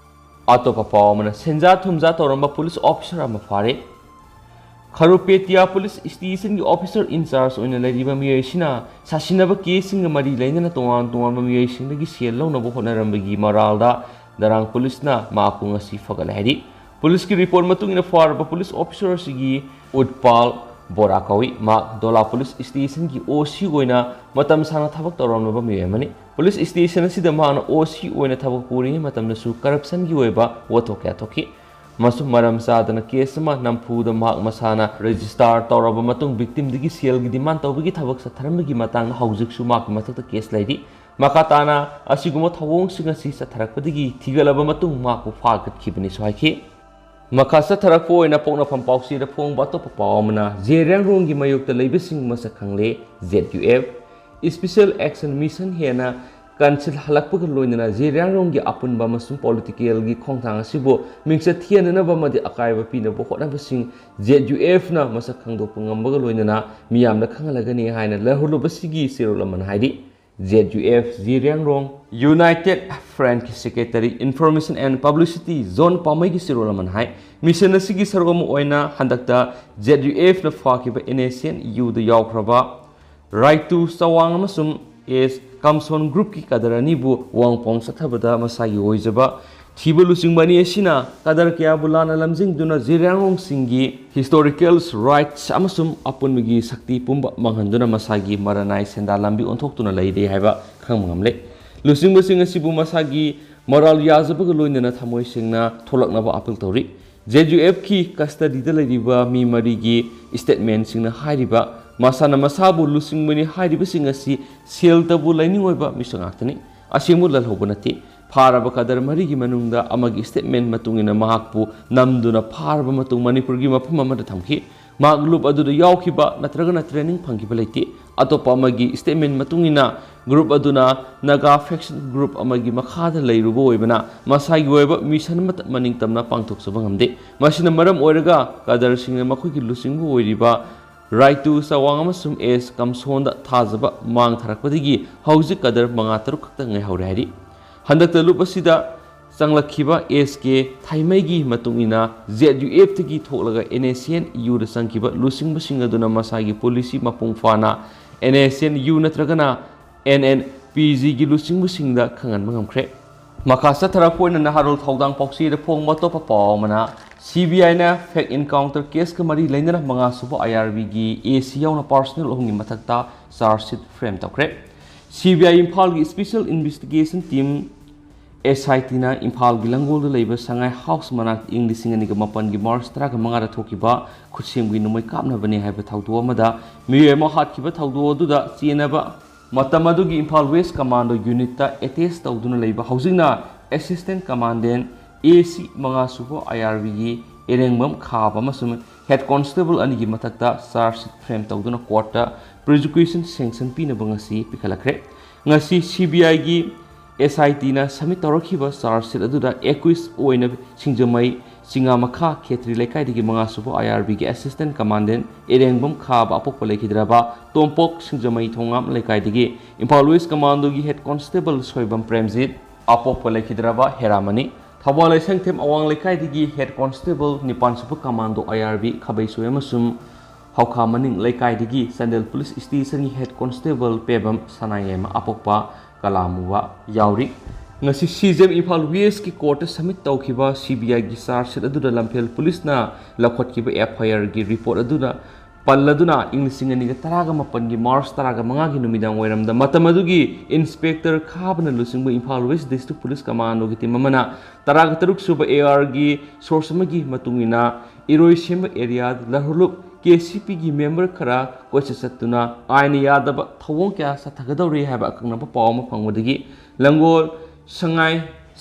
ꯑꯇꯣꯞꯄ ꯄꯥꯎ ꯑꯃꯅ, ꯁꯦꯟꯖꯥ ꯊꯨꯝꯖꯥ ꯇꯧꯔꯝꯕ police officer ꯑꯃ ꯐꯥꯔꯦ꯫ ꯈꯔꯨꯄꯦꯇꯤꯌꯥ police stationꯒꯤ officer in charge ꯑꯣꯏꯅ ꯂꯩꯔꯤꯕ ꯃꯤꯑꯣꯏ ꯑꯁꯤꯅ ꯁꯥꯁꯤꯟꯅꯕ caseꯁꯤꯡꯒ ꯃꯔꯤ ꯂꯩꯅꯅ ꯇꯣꯉꯥꯟ ꯇꯣꯉꯥꯟꯕ ꯃꯤꯑꯣꯏꯁꯤꯡꯗꯒꯤ ꯁꯦꯜ ꯂꯧꯅꯕ ꯍꯣꯠꯅꯔꯝꯕꯒꯤ ꯃꯔꯥꯜꯗ ꯗꯔꯥꯡ policeꯅ ꯃꯍꯥꯛꯄꯨ ꯉꯁꯤ ꯐꯒꯠꯂꯦ ꯍꯥꯏꯔꯤ꯫ Policeꯀꯤ report ꯃꯇꯨꯡ ꯏꯟꯅ, ꯐꯥꯔꯕ police officer ꯑꯁꯤꯒꯤ ꯎꯠꯄꯥꯜ ꯕꯣꯔꯥ ꯀꯧꯏ꯫ ꯃꯍꯥꯛ ꯗꯣꯂꯥ police stationꯒꯤ O C ꯑꯣꯏꯅ ꯃꯇꯝ ꯁꯥꯡꯅ ꯊꯕꯛ ꯇꯧꯔꯝꯂꯕ ꯃꯤꯑꯣꯏ ꯑꯃꯅꯤ꯫ Police station ꯑꯁꯤꯗ ꯃꯍꯥꯛꯅ O C ꯑꯣꯏꯅ ꯊꯕꯛ ꯄꯨꯔꯤꯉꯩ ꯃꯇꯝꯗꯁꯨ corruptionꯒꯤ ꯑꯣꯏꯕ ꯋꯥꯊꯣꯛ ꯀꯌꯥ ꯊꯣꯛꯈꯤ꯫ ꯑꯃꯁꯨꯡ ꯃꯔꯝ ꯆꯥꯗꯅ case ꯑꯃ ꯅꯝꯐꯨꯗ ꯃꯍꯥꯛ ꯃꯁꯥꯅ register ꯇꯧꯔꯕ ꯃꯇꯨꯡ, victimꯗꯒꯤ ꯁꯦꯜꯒꯤ demand ꯇꯧꯕꯒꯤ ꯊꯕꯛ ꯆꯠꯊꯔꯝꯕꯒꯤ ꯃꯇꯥꯡꯗ ꯍꯧꯖꯤꯛꯁꯨ ꯃꯍꯥꯛꯀꯤ ꯃꯊꯛꯇ case ꯂꯩꯔꯤ꯫ ꯃꯈꯥ ꯇꯥꯅ ꯑꯁꯤꯒꯨꯝꯕ ꯊꯧꯑꯣꯡꯁꯤꯡ ꯑꯁꯤ ꯆꯠꯊꯔꯛꯄꯗꯒꯤ ꯊꯤꯒꯠꯂꯕ ꯃꯇꯨꯡ ꯃꯍꯥꯛꯄꯨ ꯐꯥꯒꯠꯈꯤꯕꯅꯤꯁꯨ ꯍꯥꯏꯈꯤ꯫ ꯃꯈꯥ ꯆꯠꯊꯔꯛꯄ ꯑꯣꯏꯅ ꯄꯣꯛꯅꯐꯝ ꯄꯥꯎꯆꯦꯗ ꯐꯣꯡꯕ ꯑꯇꯣꯞꯄ ꯄꯥꯎ ꯑꯃꯅ, ꯖꯦꯔꯤꯌꯥꯡꯔꯣꯡꯒꯤ ꯃꯥꯌꯣꯛꯇ ꯂꯩꯕꯁꯤꯡ ꯃꯁꯛ ꯈꯪꯂꯦ꯫ Z U F Special Action Mission ꯍꯦꯟꯅ ꯀꯟꯁꯤꯜꯍꯜꯂꯛꯄꯒ ꯂꯣꯏꯅꯅ ꯖꯤꯔꯤꯌꯥꯡꯔꯣꯡꯒꯤ ꯑꯄꯨꯟꯕ ꯑꯃꯁꯨꯡ ꯄꯣꯂꯤꯇꯤꯀꯦꯜꯒꯤ ꯈꯣꯡꯊꯥꯡ ꯑꯁꯤꯕꯨ ꯃꯤꯡꯆꯠ ꯊꯤꯍꯟꯅꯅꯕ ꯑꯃꯗꯤ ꯑꯀꯥꯏꯕ ꯄꯤꯅꯕ ꯍꯣꯠꯅꯕꯁꯤꯡ ꯖꯦꯠ ꯌꯨ ꯑꯦꯐꯅ ꯃꯁꯛ ꯈꯪꯗꯣꯛꯄ ꯉꯝꯕꯒ ꯂꯣꯏꯅꯅ ꯃꯤꯌꯥꯝꯗ ꯈꯪꯍꯜꯂꯒꯅꯤ ꯍꯥꯏꯅ ꯂꯩꯍꯧꯔꯤꯕꯁꯤꯒꯤ ꯆꯦꯔꯣꯜ ꯑꯃꯅ ꯍꯥꯏꯔꯤ꯫ J U F Jiriyangrong united ꯐ꯭ꯔꯟꯀꯤ secretary, information and publicity John ꯄꯥꯃꯩꯒꯤ ꯆꯦꯔꯣꯜ ꯑꯃꯅ ꯍꯥꯏ, ꯃꯤꯁꯟ ꯑꯁꯤꯒꯤ ꯁꯔꯨꯛ ꯑꯃ ꯑꯣꯏꯅ ꯍꯟꯗꯛꯇ ꯖꯦꯠ ꯌꯨ ꯑꯦꯐꯅ ꯐꯥꯈꯤꯕ ꯑꯦꯟ ꯑꯦꯁ ꯑꯦꯟ ꯌꯨꯗ ꯌꯥꯎꯈ꯭ꯔꯕ ꯔꯥꯏꯇꯨ ꯆꯋꯥꯡ ꯑꯃꯁꯨꯡ ꯑꯦꯁ ꯀꯝꯁꯣꯟ ꯒ꯭ꯔꯨꯞꯀꯤ ꯀꯗꯔ ꯑꯅꯤꯕꯨ ꯋꯥꯡꯄꯣꯡ ꯆꯠꯊꯕꯗ ꯃꯁꯥꯒꯤ ꯑꯣꯏꯖꯕ ꯊꯤꯕ ꯂꯨꯆꯤꯡꯕ ꯑꯅꯤ ꯑꯁꯤꯅ ꯀꯗꯔ ꯀꯌꯥꯕꯨ ꯂꯥꯟꯅ ꯂꯝꯖꯤꯡꯗꯨꯅ ꯖꯤꯔꯤꯌꯥꯡꯔꯣꯡꯁꯤꯡꯒꯤ ꯍꯤꯁꯇꯣꯔꯤꯀꯦꯜ ꯔꯥꯏꯠꯁ ꯑꯃꯁꯨꯡ ꯑꯄꯨꯟꯕꯒꯤ ꯁꯛꯇꯤ ꯄꯨꯝꯕ ꯃꯥꯡꯍꯟꯗꯨꯅ ꯃꯁꯥꯒꯤ ꯃꯔꯅꯥꯏ ꯁꯦꯟꯗꯥꯟ ꯂꯝꯕꯤ ꯑꯣꯟꯊꯣꯛꯇꯨꯅ ꯂꯩꯔꯦ ꯍꯥꯏꯕ ꯈꯪꯕ ꯉꯝꯂꯦ꯫ ꯂꯨꯆꯤꯡꯕꯁꯤꯡ ꯑꯁꯤꯕꯨ ꯃꯁꯥꯒꯤ ꯃꯔꯥꯜ ꯌꯥꯖꯕꯒ ꯂꯣꯏꯅꯅ ꯊꯃꯣꯏ ꯁꯦꯡꯅ ꯊꯣꯛꯂꯛꯅꯕ ꯑꯥꯄꯤꯜ ꯇꯧꯔꯤ꯫ ꯖꯦꯠ ꯌꯨ ꯑꯦꯐꯀꯤ ꯀꯁꯇꯗꯤꯗ ꯂꯩꯔꯤꯕ ꯃꯤ ꯃꯔꯤꯒꯤ ꯁ꯭ꯇꯦꯠꯃꯦꯟꯁꯤꯡꯅ ꯍꯥꯏꯔꯤꯕ ꯃꯁꯥꯅ ꯃꯁꯥꯕꯨ ꯂꯨꯆꯤꯡꯕꯅꯤ ꯍꯥꯏꯔꯤꯕꯁꯤꯡ ꯑꯁꯤ ꯁꯦꯜꯇꯕꯨ ꯂꯩꯅꯤꯡ ꯑꯣꯏꯕ ꯃꯤꯁꯛ ꯉꯥꯛꯇꯅꯤ꯫ ꯑꯁꯦꯡꯕ ꯂꯜꯍꯧꯕ ꯅꯠꯇꯦ꯫ ꯐꯥꯔꯕ ꯀꯗꯔ ꯃꯔꯤꯒꯤ ꯃꯅꯨꯡꯗ ꯑꯃꯒꯤ ꯁ꯭ꯇꯦꯠꯃꯦꯟ ꯃꯇꯨꯡ ꯏꯟꯅ ꯃꯍꯥꯛꯄꯨ ꯅꯝꯗꯨꯅ ꯐꯥꯔꯕ ꯃꯇꯨꯡ ꯃꯅꯤꯄꯨꯔꯒꯤ ꯃꯐꯝ ꯑꯃꯗ ꯊꯝꯈꯤ꯫ ꯃꯍꯥꯛ ꯂꯨꯞ ꯑꯗꯨꯗ ꯌꯥꯎꯈꯤꯕ ꯅꯠꯇ꯭ꯔꯒꯅ ꯇ꯭ꯔꯦꯅꯤꯡ ꯐꯪꯈꯤꯕ ꯂꯩꯇꯦ꯫ ꯑꯇꯣꯞꯄ ꯑꯃꯒꯤ ꯁ꯭ꯇꯦꯠꯃꯦꯟ ꯃꯇꯨꯡ ꯏꯟꯅ ꯒ꯭ꯔꯨꯞ ꯑꯗꯨꯅ ꯅꯥꯒꯥ ꯐꯦꯛꯁꯟ ꯒ꯭ꯔꯨꯞ ꯑꯃꯒꯤ ꯃꯈꯥꯗ ꯂꯩꯔꯨꯕ ꯑꯣꯏꯕꯅ ꯃꯁꯥꯒꯤ ꯑꯣꯏꯕ ꯃꯤꯁꯟ ꯑꯃꯠꯇ ꯃꯅꯤꯡ ꯇꯝꯅ ꯄꯥꯡꯊꯣꯛꯆꯕ ꯉꯝꯗꯦ꯫ ꯃꯁꯤꯅ ꯃꯔꯝ ꯑꯣꯏꯔꯒ ꯀꯗꯔꯁꯤꯡꯅ ꯃꯈꯣꯏꯒꯤ ꯂꯨꯆꯤꯡꯕ ꯑꯣꯏꯔꯤꯕ ꯔꯥꯏꯇꯨ ꯆꯋꯥꯡ ꯑꯃꯁꯨꯡ ꯑꯦꯁ ꯀꯝꯁꯣꯟꯗ ꯊꯥꯖꯕ ꯃꯥꯡꯊꯔꯛꯄꯗꯒꯤ ꯍꯧꯖꯤꯛ ꯀꯗꯔ ꯃꯉꯥ ꯇꯔꯨꯛ ꯈꯛꯇ ꯉꯥꯏꯍꯧꯔꯦ ꯍꯥꯏꯔꯤ꯫ ꯍꯟꯗꯛꯇ ꯂꯨꯞ ꯑꯁꯤꯗ ꯆꯪꯂꯛꯈꯤꯕ ꯑꯦꯁ ꯀꯦ ꯊꯥꯏꯃꯩꯒꯤ ꯃꯇꯨꯡ ꯏꯟꯅ ꯖꯦꯠ ꯌꯨ ꯑꯦꯐꯇꯒꯤ ꯊꯣꯛꯂꯒ ꯑꯦꯟ ꯑꯦꯁ ꯑꯦꯟ ꯌꯨꯗ ꯆꯪꯈꯤꯕ ꯂꯨꯆꯤꯡꯕꯁꯤꯡ ꯑꯗꯨꯅ ꯃꯁꯥꯒꯤ ꯄꯣꯂꯤꯁꯤ ꯃꯄꯨꯡ ꯐꯥꯅ ꯑꯦꯟ ꯑꯦꯁ ꯑꯦꯟ ꯌꯨ ꯅꯠꯇ꯭ꯔꯒꯅ ꯑꯦꯟ ꯑꯦꯟ ꯄꯤ ꯖꯤꯒꯤ ꯂꯨꯆꯤꯡꯕꯁꯤꯡꯗ ꯈꯪꯍꯟꯕ ꯉꯝꯈ꯭ꯔꯦ꯫ ꯃꯈꯥ ꯆꯠꯊꯔꯛꯄ ꯑꯣꯏꯅ ꯅꯍꯥꯔꯣꯜ ꯊꯧꯗꯥꯡ ꯄꯥꯎꯆꯦꯗ ꯐꯣꯡꯕ ꯑꯇꯣꯞꯄ ꯄꯥꯎ ꯑꯃꯅ, ꯁꯤ ꯕꯤ ꯑꯥꯏꯅ ꯐꯦꯛ ꯏꯟꯀꯥꯎꯟꯇꯔ ꯀꯦꯁꯀ ꯃꯔꯤ ꯂꯩꯅꯅ ꯃꯉꯥꯁꯨꯕ ꯑꯥꯏ ꯑꯥꯔ ꯕꯤꯒꯤ ꯑꯦ ꯁꯤ ꯌꯥꯎꯅ ꯄꯥꯔꯁꯣꯅꯦꯜ ꯑꯍꯨꯝꯒꯤ ꯃꯊꯛꯇ ꯆꯥꯔꯖ ꯁꯤꯠ ꯐ꯭ꯔꯦꯝ ꯇꯧꯈ꯭ꯔꯦ꯫ ꯁꯤ ꯕꯤ ꯑꯥꯏ ꯏꯝꯐꯥꯜꯒꯤ ꯁ꯭ꯄꯦꯁꯦꯜ ꯏꯟꯚꯦꯁꯇꯤꯒꯦꯁꯟ ꯇꯤꯝ, ꯑꯦꯁ ꯑꯥꯏ ꯇꯤꯅ ꯏꯝꯐꯥꯜꯒꯤ ꯂꯪꯒꯣꯜꯗ ꯂꯩꯕ ꯁꯉꯥꯏ ꯍꯥꯎꯁ ꯃꯅꯥꯛꯇ ꯏꯪ ꯂꯤꯁꯤꯡ ꯑꯅꯤꯒ ꯃꯥꯄꯟꯒꯤ ꯃꯥꯔꯆ ꯇꯔꯥꯃꯉꯥꯗ ꯊꯣꯛꯈꯤꯕ ꯈꯨꯠꯁꯦꯝꯒꯤ ꯅꯣꯡꯃꯩ ꯀꯥꯞꯅꯕꯅꯤ ꯍꯥꯏꯕ ꯊꯧꯗꯣꯛ ꯑꯃꯗ ꯃꯤꯑꯣꯏ ꯑꯃ ꯍꯥꯠꯈꯤꯕ ꯊꯧꯗꯣꯛ ꯑꯗꯨꯗ ꯆꯦꯟꯅꯕ ꯃꯇꯝ ꯑꯗꯨꯒꯤ ꯏꯝꯐꯥꯜ ꯋꯦꯁ ꯀꯃꯥꯟꯗꯣ ꯌꯨꯅꯤꯠꯇ ꯑꯦꯇꯦꯆ ꯇꯧꯗꯨꯅ ꯂꯩꯕ, ꯍꯧꯖꯤꯛꯅ ꯑꯦꯁꯤꯁꯇꯦꯟꯠ ꯀꯃꯥꯟꯗꯦꯟꯠ ꯑꯦ ꯁꯤ ꯃꯉꯥꯁꯨꯕ ꯑꯥꯏ ꯑꯥꯔ ꯕꯤꯒꯤ ꯏꯔꯦꯡꯕꯝ ꯈꯥꯕ ꯑꯃꯁꯨꯡ ꯍꯦꯗ ꯀꯣꯟꯁꯇꯦꯕꯜ ꯑꯅꯤꯒꯤ ꯃꯊꯛꯇ ꯆꯥꯔꯖ ꯁꯤꯠ ꯐ꯭ꯔꯦꯝ ꯇꯧꯗꯨꯅ ꯀꯣꯔꯠꯇ ꯄ꯭ꯔꯣꯁꯤꯀ꯭ꯌꯨꯁꯟ ꯁꯦꯡꯁꯟ ꯄꯤꯅꯕ ꯉꯁꯤ ꯄꯤꯈꯠꯂꯛꯈ꯭ꯔꯦ꯫ ꯉꯁꯤ ꯁꯤ ꯕꯤ ꯑꯥꯏꯒꯤ ꯑꯦꯁ ꯑꯥꯏ ꯇꯤꯅ ꯁꯕꯃꯤꯠ ꯇꯧꯔꯛꯈꯤꯕ ꯆꯥꯔꯖ ꯁꯤꯠ ꯑꯗꯨꯗ ꯑꯦꯀ꯭ꯌꯨꯁ ꯑꯣꯏꯅ ꯁꯤꯡꯖꯃꯩ ꯆꯤꯉꯥꯃꯈꯥ ꯈꯦꯇ꯭ꯔꯤ ꯂꯩꯀꯥꯏꯗꯒꯤ ꯃꯉꯥꯁꯨꯕ ꯑꯥꯏ ꯑꯥꯔ ꯕꯤꯒꯤ ꯑꯦꯁꯤꯁꯇꯦꯟ ꯀꯃꯥꯟꯗꯦꯟ ꯏꯔꯦꯡꯕꯝ ꯈꯥꯕ ꯑꯄꯣꯛꯄ ꯂꯩꯈꯤꯗ꯭ꯔꯕ ꯇꯣꯝꯄꯣꯛ ꯁꯤꯡꯖꯃꯩ ꯊꯣꯉꯥꯝ ꯂꯩꯀꯥꯏꯗꯒꯤ ꯏꯝꯐꯥꯜ ꯋꯦꯁ ꯀꯃꯥꯟꯗꯣꯒꯤ ꯍꯦꯗ ꯀꯣꯟꯁꯇꯦꯕꯜ ꯁꯣꯏꯕꯝ ꯄ꯭ꯔꯦꯝꯖꯤꯠ ꯑꯄꯣꯛꯄ ꯂꯩꯈꯤꯗ꯭ꯔꯕ ꯍꯦꯔꯥꯃꯅꯤ ꯊꯧꯕꯥꯜ ꯂꯩꯁꯪꯊꯦꯝ ꯑꯋꯥꯡ ꯂꯩꯀꯥꯏꯗꯒꯤ ꯍꯦꯗ ꯀꯣꯟꯁꯇꯦꯕꯜ ꯅꯤꯄꯥꯟ ꯁꯨꯕ ꯀꯃꯥꯟꯗꯣ ꯑꯥꯏ ꯑꯥꯔ ꯕꯤ ꯈꯥꯕꯩꯁꯣꯏ ꯑꯃꯁꯨꯡ ꯍꯧꯈꯥ ꯃꯅꯤꯡ ꯂꯩꯀꯥꯏꯗꯒꯤ Chandel police ꯁ꯭ꯇꯦꯁꯟꯒꯤ head constable Pebam ꯁꯅꯥꯌꯥꯏꯃ ꯑꯄꯣꯛꯄ ꯀꯂꯥꯃꯨꯕ ꯌꯥꯎꯔꯤ꯫ ꯉꯁꯤ ꯁꯤ ꯖꯤ ꯑꯦꯝ ꯏꯝꯐꯥꯜ ꯋꯦꯁꯀꯤ ꯀꯣꯔꯠꯇ ꯁꯕꯃꯤꯠ ꯇꯧꯈꯤꯕ ꯁꯤ ꯕꯤ ꯑꯥꯏꯒꯤ ꯆꯥꯔꯖ ꯁꯤꯠ ꯑꯗꯨꯗ ꯂꯝꯐꯦꯜ ꯄꯨꯂꯤꯁꯅ ꯂꯧꯈꯠꯈꯤꯕ ꯑꯦꯐ ꯑꯥꯏ ꯑꯥꯔꯒꯤ ꯔꯤꯄꯣꯔꯠ ꯑꯗꯨꯅ ꯄꯜꯂꯗꯨꯅ ꯏꯪ ꯂꯤꯁꯤꯡ ꯑꯅꯤꯒ ꯇꯔꯥꯒ ꯃꯥꯄꯟꯒꯤ ꯃꯥꯔꯆ ꯇꯔꯥꯒ ꯃꯉꯥꯒꯤ ꯅꯨꯃꯤꯗꯥꯡ ꯋꯥꯏꯔꯝꯗ ꯃꯇꯝ ꯑꯗꯨꯒꯤ ꯏꯟꯁꯄꯦꯛꯇꯔ ꯈꯥꯕꯅ ꯂꯨꯆꯤꯡꯕ ꯏꯝꯐꯥꯜ ꯋꯦꯁ ꯗꯤꯁꯇ꯭ꯔꯤꯛ ꯄꯨꯂꯤꯁ ꯀꯃꯥꯟꯗꯣꯒꯤ ꯇꯤꯝ ꯑꯃꯅ ꯇꯔꯥꯒ ꯇꯔꯨꯛ ꯁꯨꯕ ꯑꯦ ꯑꯥꯔꯒꯤ ꯁꯣꯔꯁ ꯑꯃꯒꯤ ꯃꯇꯨꯡ ꯏꯟꯅ ꯏꯔꯣꯏꯁꯦꯝꯕ ꯑꯦꯔꯤꯌꯥꯗ ꯂꯍꯨꯔꯂꯨꯞ ꯀꯦ ꯁꯤ ꯄꯤꯒꯤ ꯃꯦꯝꯕꯔ ꯈꯔ ꯀꯣꯏꯆꯠ ꯆꯠꯇꯨꯅ ꯑꯥꯏꯟꯅ ꯌꯥꯗꯕ ꯊꯧꯑꯣꯡ ꯀꯌꯥ ꯆꯠꯊꯒꯗꯧꯔꯤ ꯍꯥꯏꯕ ꯑꯀꯛꯅꯕ ꯄꯥꯎ ꯑꯃ ꯐꯪꯕꯗꯒꯤ ꯂꯪꯒꯣꯜ ꯁꯉꯥꯏ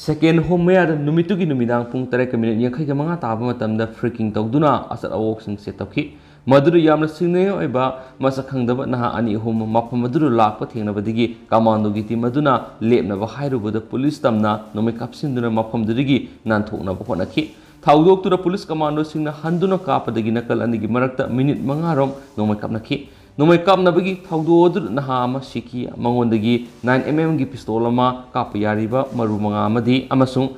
ꯁꯦꯀꯦꯟ ꯍꯣꯝ ꯃꯌꯥꯗ ꯅꯨꯃꯤꯠꯇꯨꯒꯤ ꯅꯨꯃꯤꯗꯥꯡ ꯄꯨꯡ ꯇꯔꯦꯠꯀ ꯃꯤꯅꯤꯠ ꯌꯥꯡꯈꯩꯒ ꯃꯉꯥ ꯇꯥꯕ ꯃꯇꯝꯗ ꯐ꯭ꯔꯤꯀꯤꯡ ꯇꯧꯗꯨꯅ ꯑꯆꯠ ꯑꯋꯣꯛꯁꯤꯡ ꯆꯦꯠꯇꯧꯈꯤ꯫ ꯃꯗꯨꯗ ꯌꯥꯝꯅ ꯁꯤꯡꯅꯅꯤꯡꯉꯥꯏ ꯑꯣꯏꯕ ꯃꯁꯛ ꯈꯪꯗꯕ ꯅꯍꯥ ꯑꯅꯤ ꯑꯍꯨꯝ ꯃꯐꯝ ꯑꯗꯨꯗ ꯂꯥꯛꯄ ꯊꯦꯡꯅꯕꯗꯒꯤ ꯀꯃꯥꯟꯗꯣꯒꯤ ꯇꯤꯝ ꯑꯗꯨꯅ ꯂꯦꯞꯅꯕ ꯍꯥꯏꯔꯨꯕꯗ ꯄꯨꯂꯤꯁ ꯇꯝꯅ ꯅꯣꯡꯃꯩ ꯀꯥꯞꯁꯤꯟꯗꯨꯅ ꯃꯐꯝꯗꯨꯗꯒꯤ ꯅꯥꯟꯊꯣꯛꯅꯕ ꯍꯣꯠꯅꯈꯤ꯫ ꯊꯧꯗꯣꯛꯇꯨꯗ ꯄꯨꯂꯤꯁ ꯀꯃꯥꯟꯗꯣꯁꯤꯡꯅ ꯍꯟꯗꯨꯅ ꯀꯥꯞꯄꯗꯒꯤ ꯅꯥꯀꯜ ꯑꯅꯤꯒꯤ ꯃꯔꯛꯇ ꯃꯤꯅꯤꯠ ꯃꯉꯥꯔꯣꯝ ꯅꯣꯡꯃꯩ ꯀꯥꯞꯅꯈꯤ꯫ ꯅꯣꯡꯃꯩ ꯀꯥꯞꯅꯕꯒꯤ ꯊꯧꯗꯣꯛ ꯑꯗꯨꯗ ꯅꯍꯥ ꯑꯃ ꯁꯤꯈꯤ꯫ ꯃꯉꯣꯟꯗꯒꯤ ꯅꯥꯏꯟ ꯑꯦꯝ ꯑꯦꯝꯒꯤ ꯄꯤꯁꯇꯣꯜ ꯑꯃ, ꯀꯥꯞꯄ ꯌꯥꯔꯤꯕ ꯃꯔꯨ ꯃꯉꯥ ꯑꯃꯗꯤ ꯑꯃꯁꯨꯡ